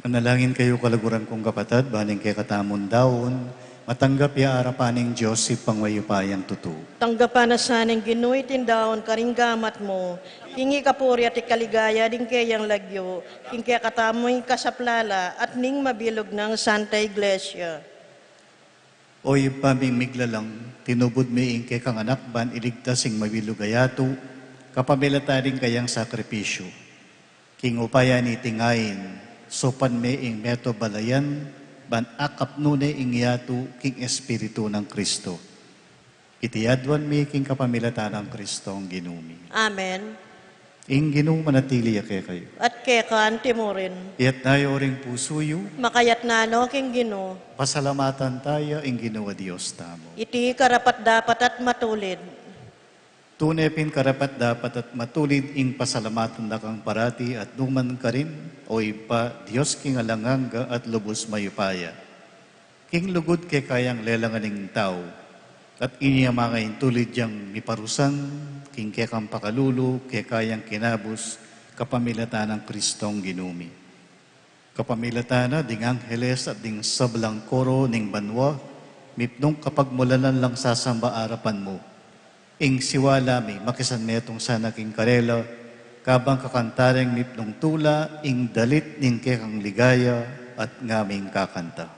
Manalangin kayu, kaluguran kung kapatad, ban ing kekatamung daun matanggap ya arapan ning Dios Ibpang mayupayang tutu. Tanggapan na sa ning Ginu iting daun karing gamat mu, king ikapuri at ikaligaya ning keyang lagyu, king kekatamung ikasaplala at ning mabilug nang Santa Iglesia. O Ibpa ming miglalang, tinubud me ing kekang Anak ban iligtas ing mabilug a yatu kapamilatan ning kayang sakripisyu. King upaya niting ain, saupan me ing metung a balayan ban akapnu ne ing yatu king Espiritu nang Kristo. Iti aduan mi king kapamilatan nang Kristong Ginu mi. Amen. Ing Ginu manatili ya kekayu. At keka antimurin. Iyatas yu ring pusu yu. Makayatas no king Ginu. Pasalamatan taya ing Ginu a Dios tamu. Iti karapat-dapat at matulid. Tune pin karapat-dapat at matulid ing pasalamatan da kang parati at nukarin man, O Ibpa, Dios king alang angga at lubus mayupaya. King lugud keka yang lelangan ing tau, at inya manga intulid yang miparusan, king kekang pakalulu, keka yang kinabus, kapamilatan nang Kristong Ginu mi. Kapamilatan na ding angheles at ding sablang koro ning banua, mipnung kapagmulanan lang sasamba arapan mu. Ing siwala mi, makisan metung sana king karela, kabang kakantan ding mipnung tula, ing dalit ning kekang ligaya, at ngaming kakanta.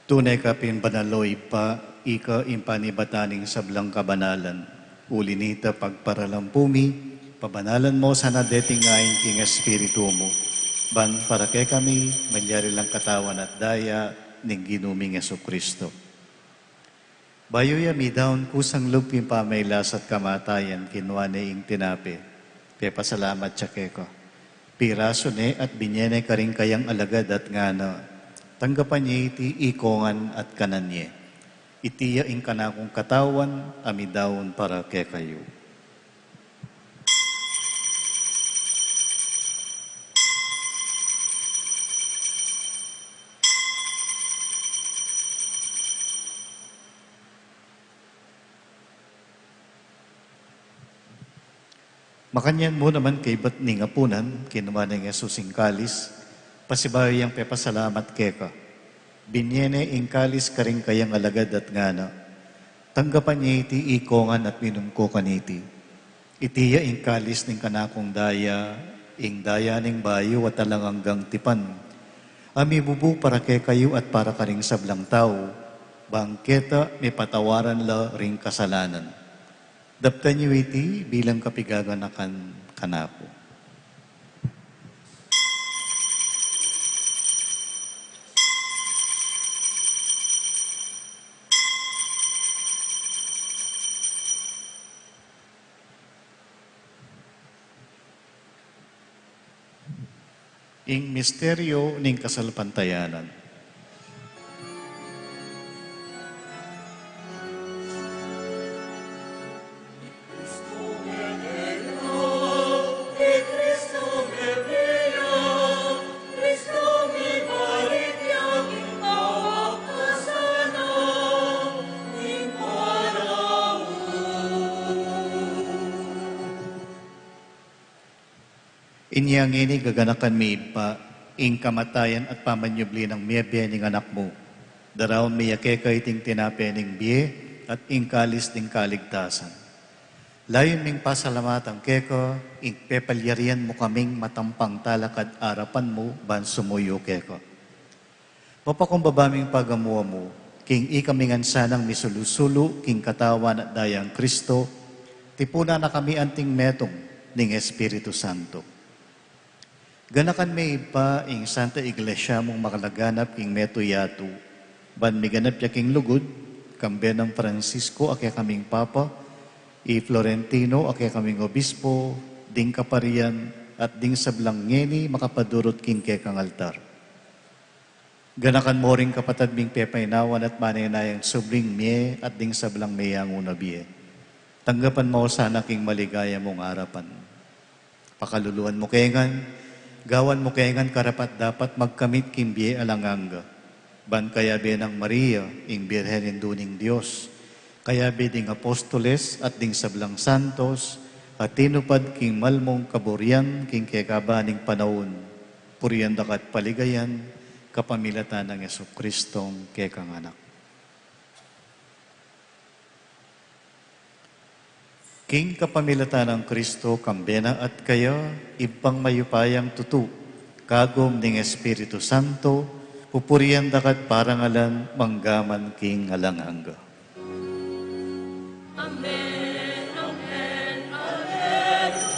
Tune ka pin banal, o Ibpa, ika ing panibatan ning sablang kabanalan. Uli nita, pagparalampu mi, pabanalan mu sana deting ain king Espiritu mu, ban para kekami malyari lang katawan at daya ning Ginu ming Jesucristo. Bayu ya midaun, kusang lub king pamagkasakit at kamatayan, kinua ne ing tinape, pepasalamat ya keka, pirasu ne at binye ne karing kayang alagad at ngana: Tanggapan ye iti ikongan at kanan ye. Iti ya ing kanakung katawan a midaun para kekayu. Makanyan mu naman kaybat ning apunan, kinua neng Jesus ing kalis, pasibayu yang pepasalamat keka, binye ne ing kalis karing kayang alagad at ngana: Tanggapan ye iti ikongan at minum ko kaniti. Iti ya ing kalis ning kanakung daya, ing daya ning bayu at alang anggang tipan, a mibubu para kekayu at para karing sablang tau, bang keta mipatawaran la ring kasalanan. Daptan yu iti bilang kapaganakan kanaku. Ing misteryo ning kasalpantayanan. Inya ngeni, gaganakan mi, Ibpa, ing kamatayan at pamanyubli nang mie ning Anak mu. Daraun mi ya keka iting tinape ning bie at ing kalis ning kaligtasan. Layun ming pasalamatan keka ing pepalyarian mu kaming matampang talakad arapan mu ban sumuyu keka. Mapakumbaba ming pagamuan mu king ikami ngan sanang misulu-sulu king katawan at dayang Kristo, tipunan na kami anting metung ning Espiritu Santo. Ganakan me, Ibpa, ing Santa Iglesia mung makalaganap king metung yatu, ban miganap ya king lugud, kambe nang Francisco a kekaming Papa, i Florentino a kekaming Obispo, ding kaparian, at ding sablang ngeni makapadurut king kekang altar. Ganakan mo ring kapatad ming pepaynawan at manenayang subling mie at ding sablang meyangu na bie. Tanggapan mo sana king maligaya mung arapan. Pakaluluan mu ke ngan, gawan mu ke ngan karapat-dapat magkamit king bie alang angga. Ban kayabe nang Maria, ing Birhen Indu ning Dios, kayabe ding apostoles at ding sablang santos, a tinupad king malmung kaburian king kekaban ning panaun, purian da ka at paligayan, kapamilatan nang Jesucristong kekang Anak. King kapamilatan nang Kristo, kambe na at kaya, Ibpang mayupayang tutu, kagum ning Espiritu Santo, pupurian da ka at parangalan, mangga man king alang angga. Amen, amen, alleluia.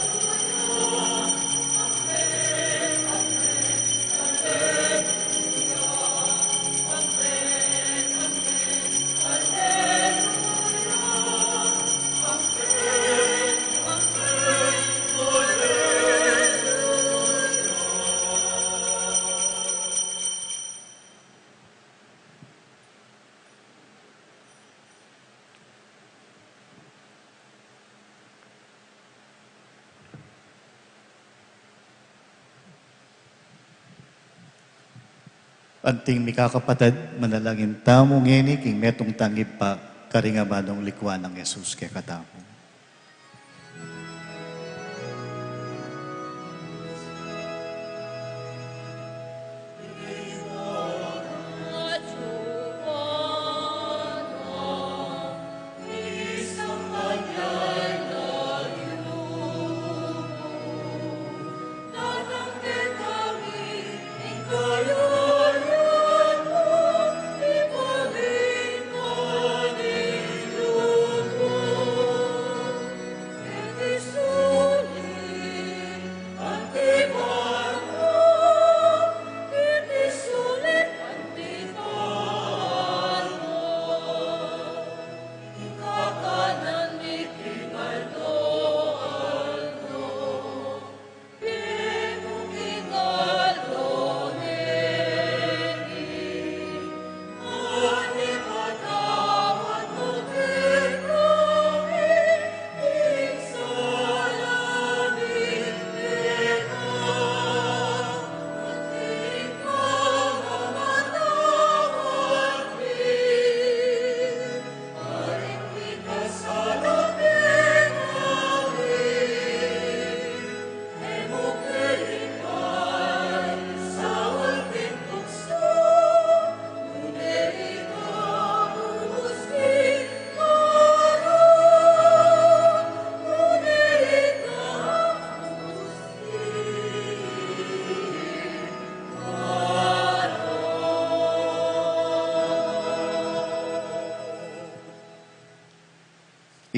Anting mikakapatad, manalangin tamu ngeni king metung tang Ibpa, karing amanung likwan nang Jesus kekatamu.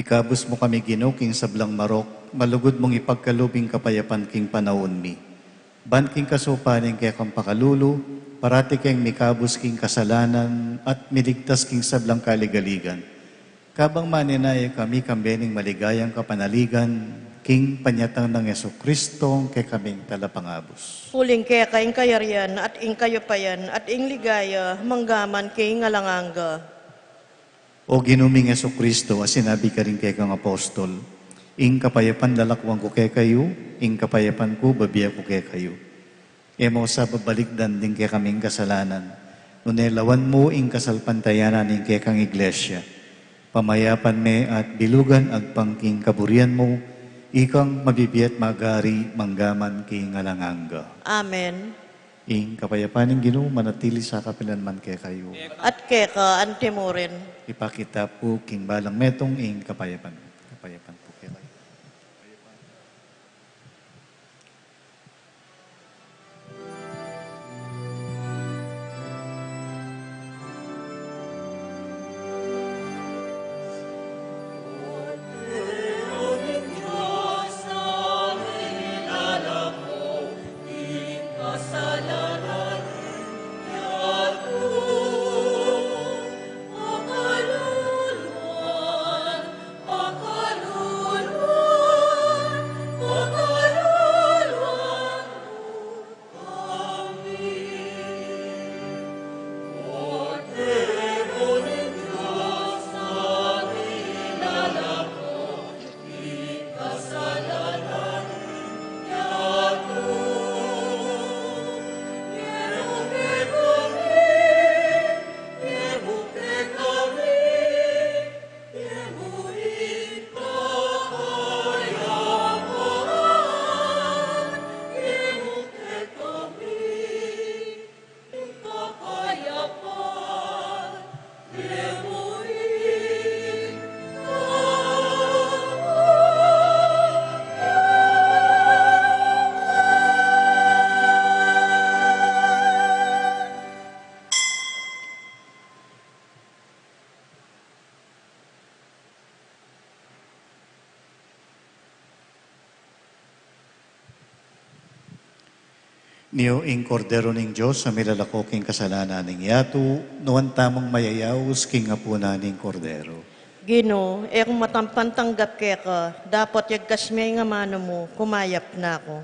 Ikabus mu kami, Ginu, king sablang marok, malugud mung ipagkalub ing kapayapan king panaun mi. Ban king kasupan ning kekang pakalulu, parati keng mikabus king kasalanan at miligtas king sablang kaligaligan. Kabang manenaya kami kambe ning maligayang kapanaligan, Ing panyatang nang Jesucristo, ing kekaming talapangabus. Uling keka ing kayarian, at ing kayupayan, at ing ligaya, manggaman king alang angga. O Ginu ming Jesucristo, a sinabi karing kekang apostol, ing kapayapan lalakwan ku kekayu, ing kapayapan ku bibie ku kekayu. E mu sa babalikdan ding kekaming kasalanan, nune lawan mu ing kasalpantayanan ning kekang Iglesia. Pamayapan me at bilugan agpang king kaburian mu, ikang mabibie at magari manggaman king alang angga. Amen. Ing kapayapan ning Ginu manatili sa kapilan man kekayu. At keka anti murin. Ipakit pu king balang metung ing kapayapan. Kapayapan pu kekayu. Nio ing Kordero ning Dios a milalako king kasalanan ning yatu. Nuan tamung mayayaus king apunan ning Kordero. Ginu, e ku matampan tanggap keka, dapot yagkas me ing amanu mu, kumayap na ku.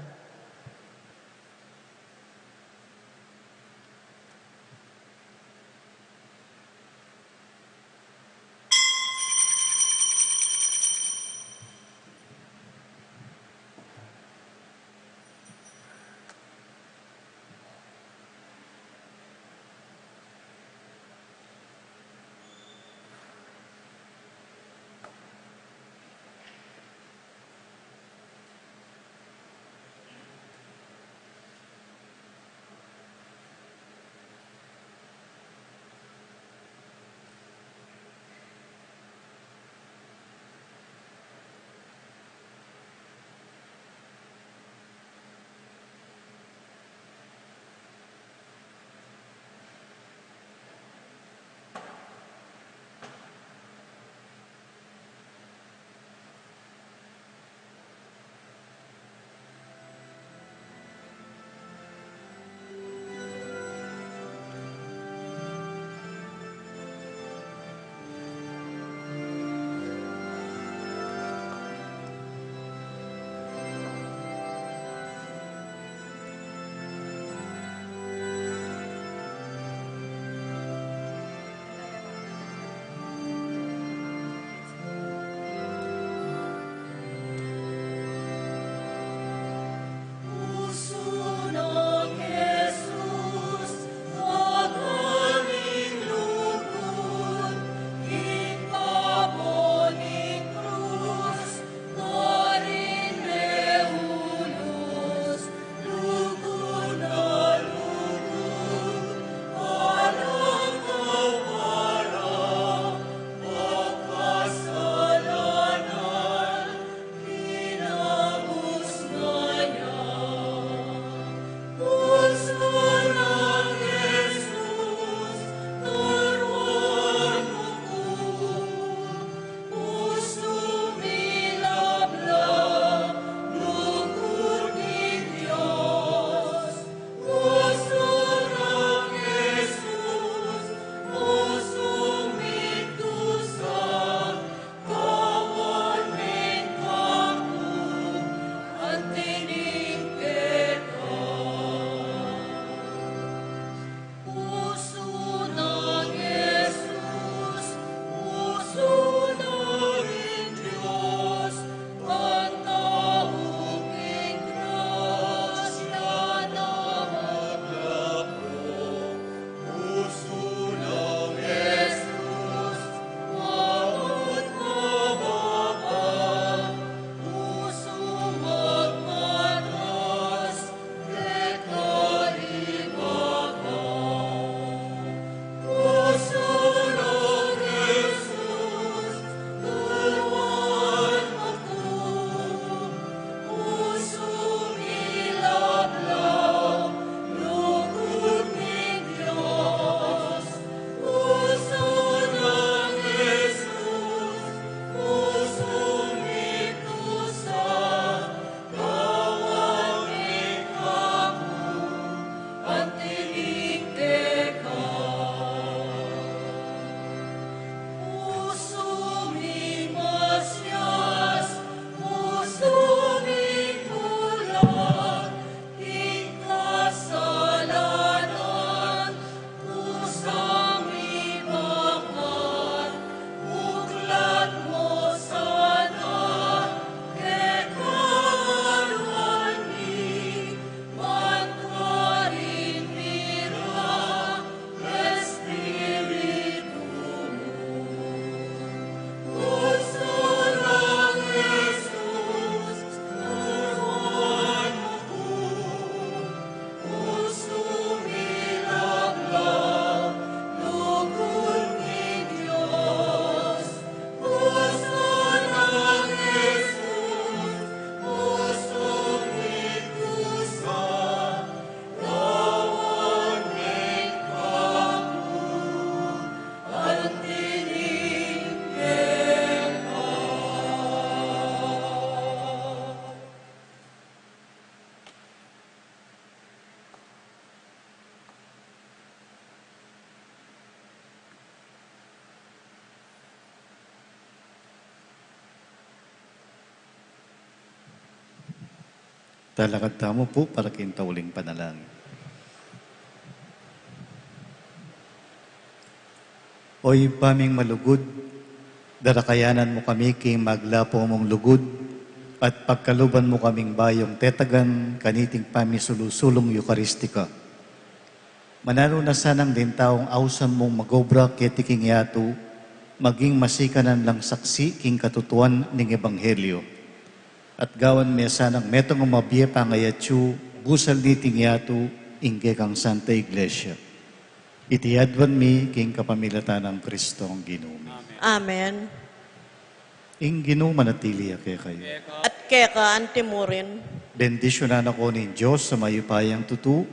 Talakad tamu pu para king tauling panalangin. O Ibpa ming malugud, darakayanan mu kami king maglapu mung lugud, at pagkaluban mu kaming bayung tetagan kaniting pamisulu-sulung Eukaristika. Mananu na sanang ding taung ausan mung magobra keti king yatu, maging masikanan lang saksi king katutuan ning ebanghelyo. At gawan me sanang metung a mabie pangayatsu, busal niting yatu, ing kekang Santa Iglesia. Iti adwan mi king kapamilatan nang Kristong Ginu mi. Amen. Ing Ginu manatili ya kekayu. At keka antimurin. Bendisyunan na ko ning Dios a mayupayang tutu,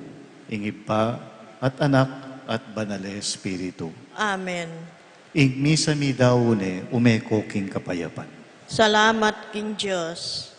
ing Ibpa, at Anak, at Banal a Espiritu. Amen. Ing misa mi daun e, ume ko king kapayapan. Salamat king Dios.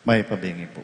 Mayap a bengi pu.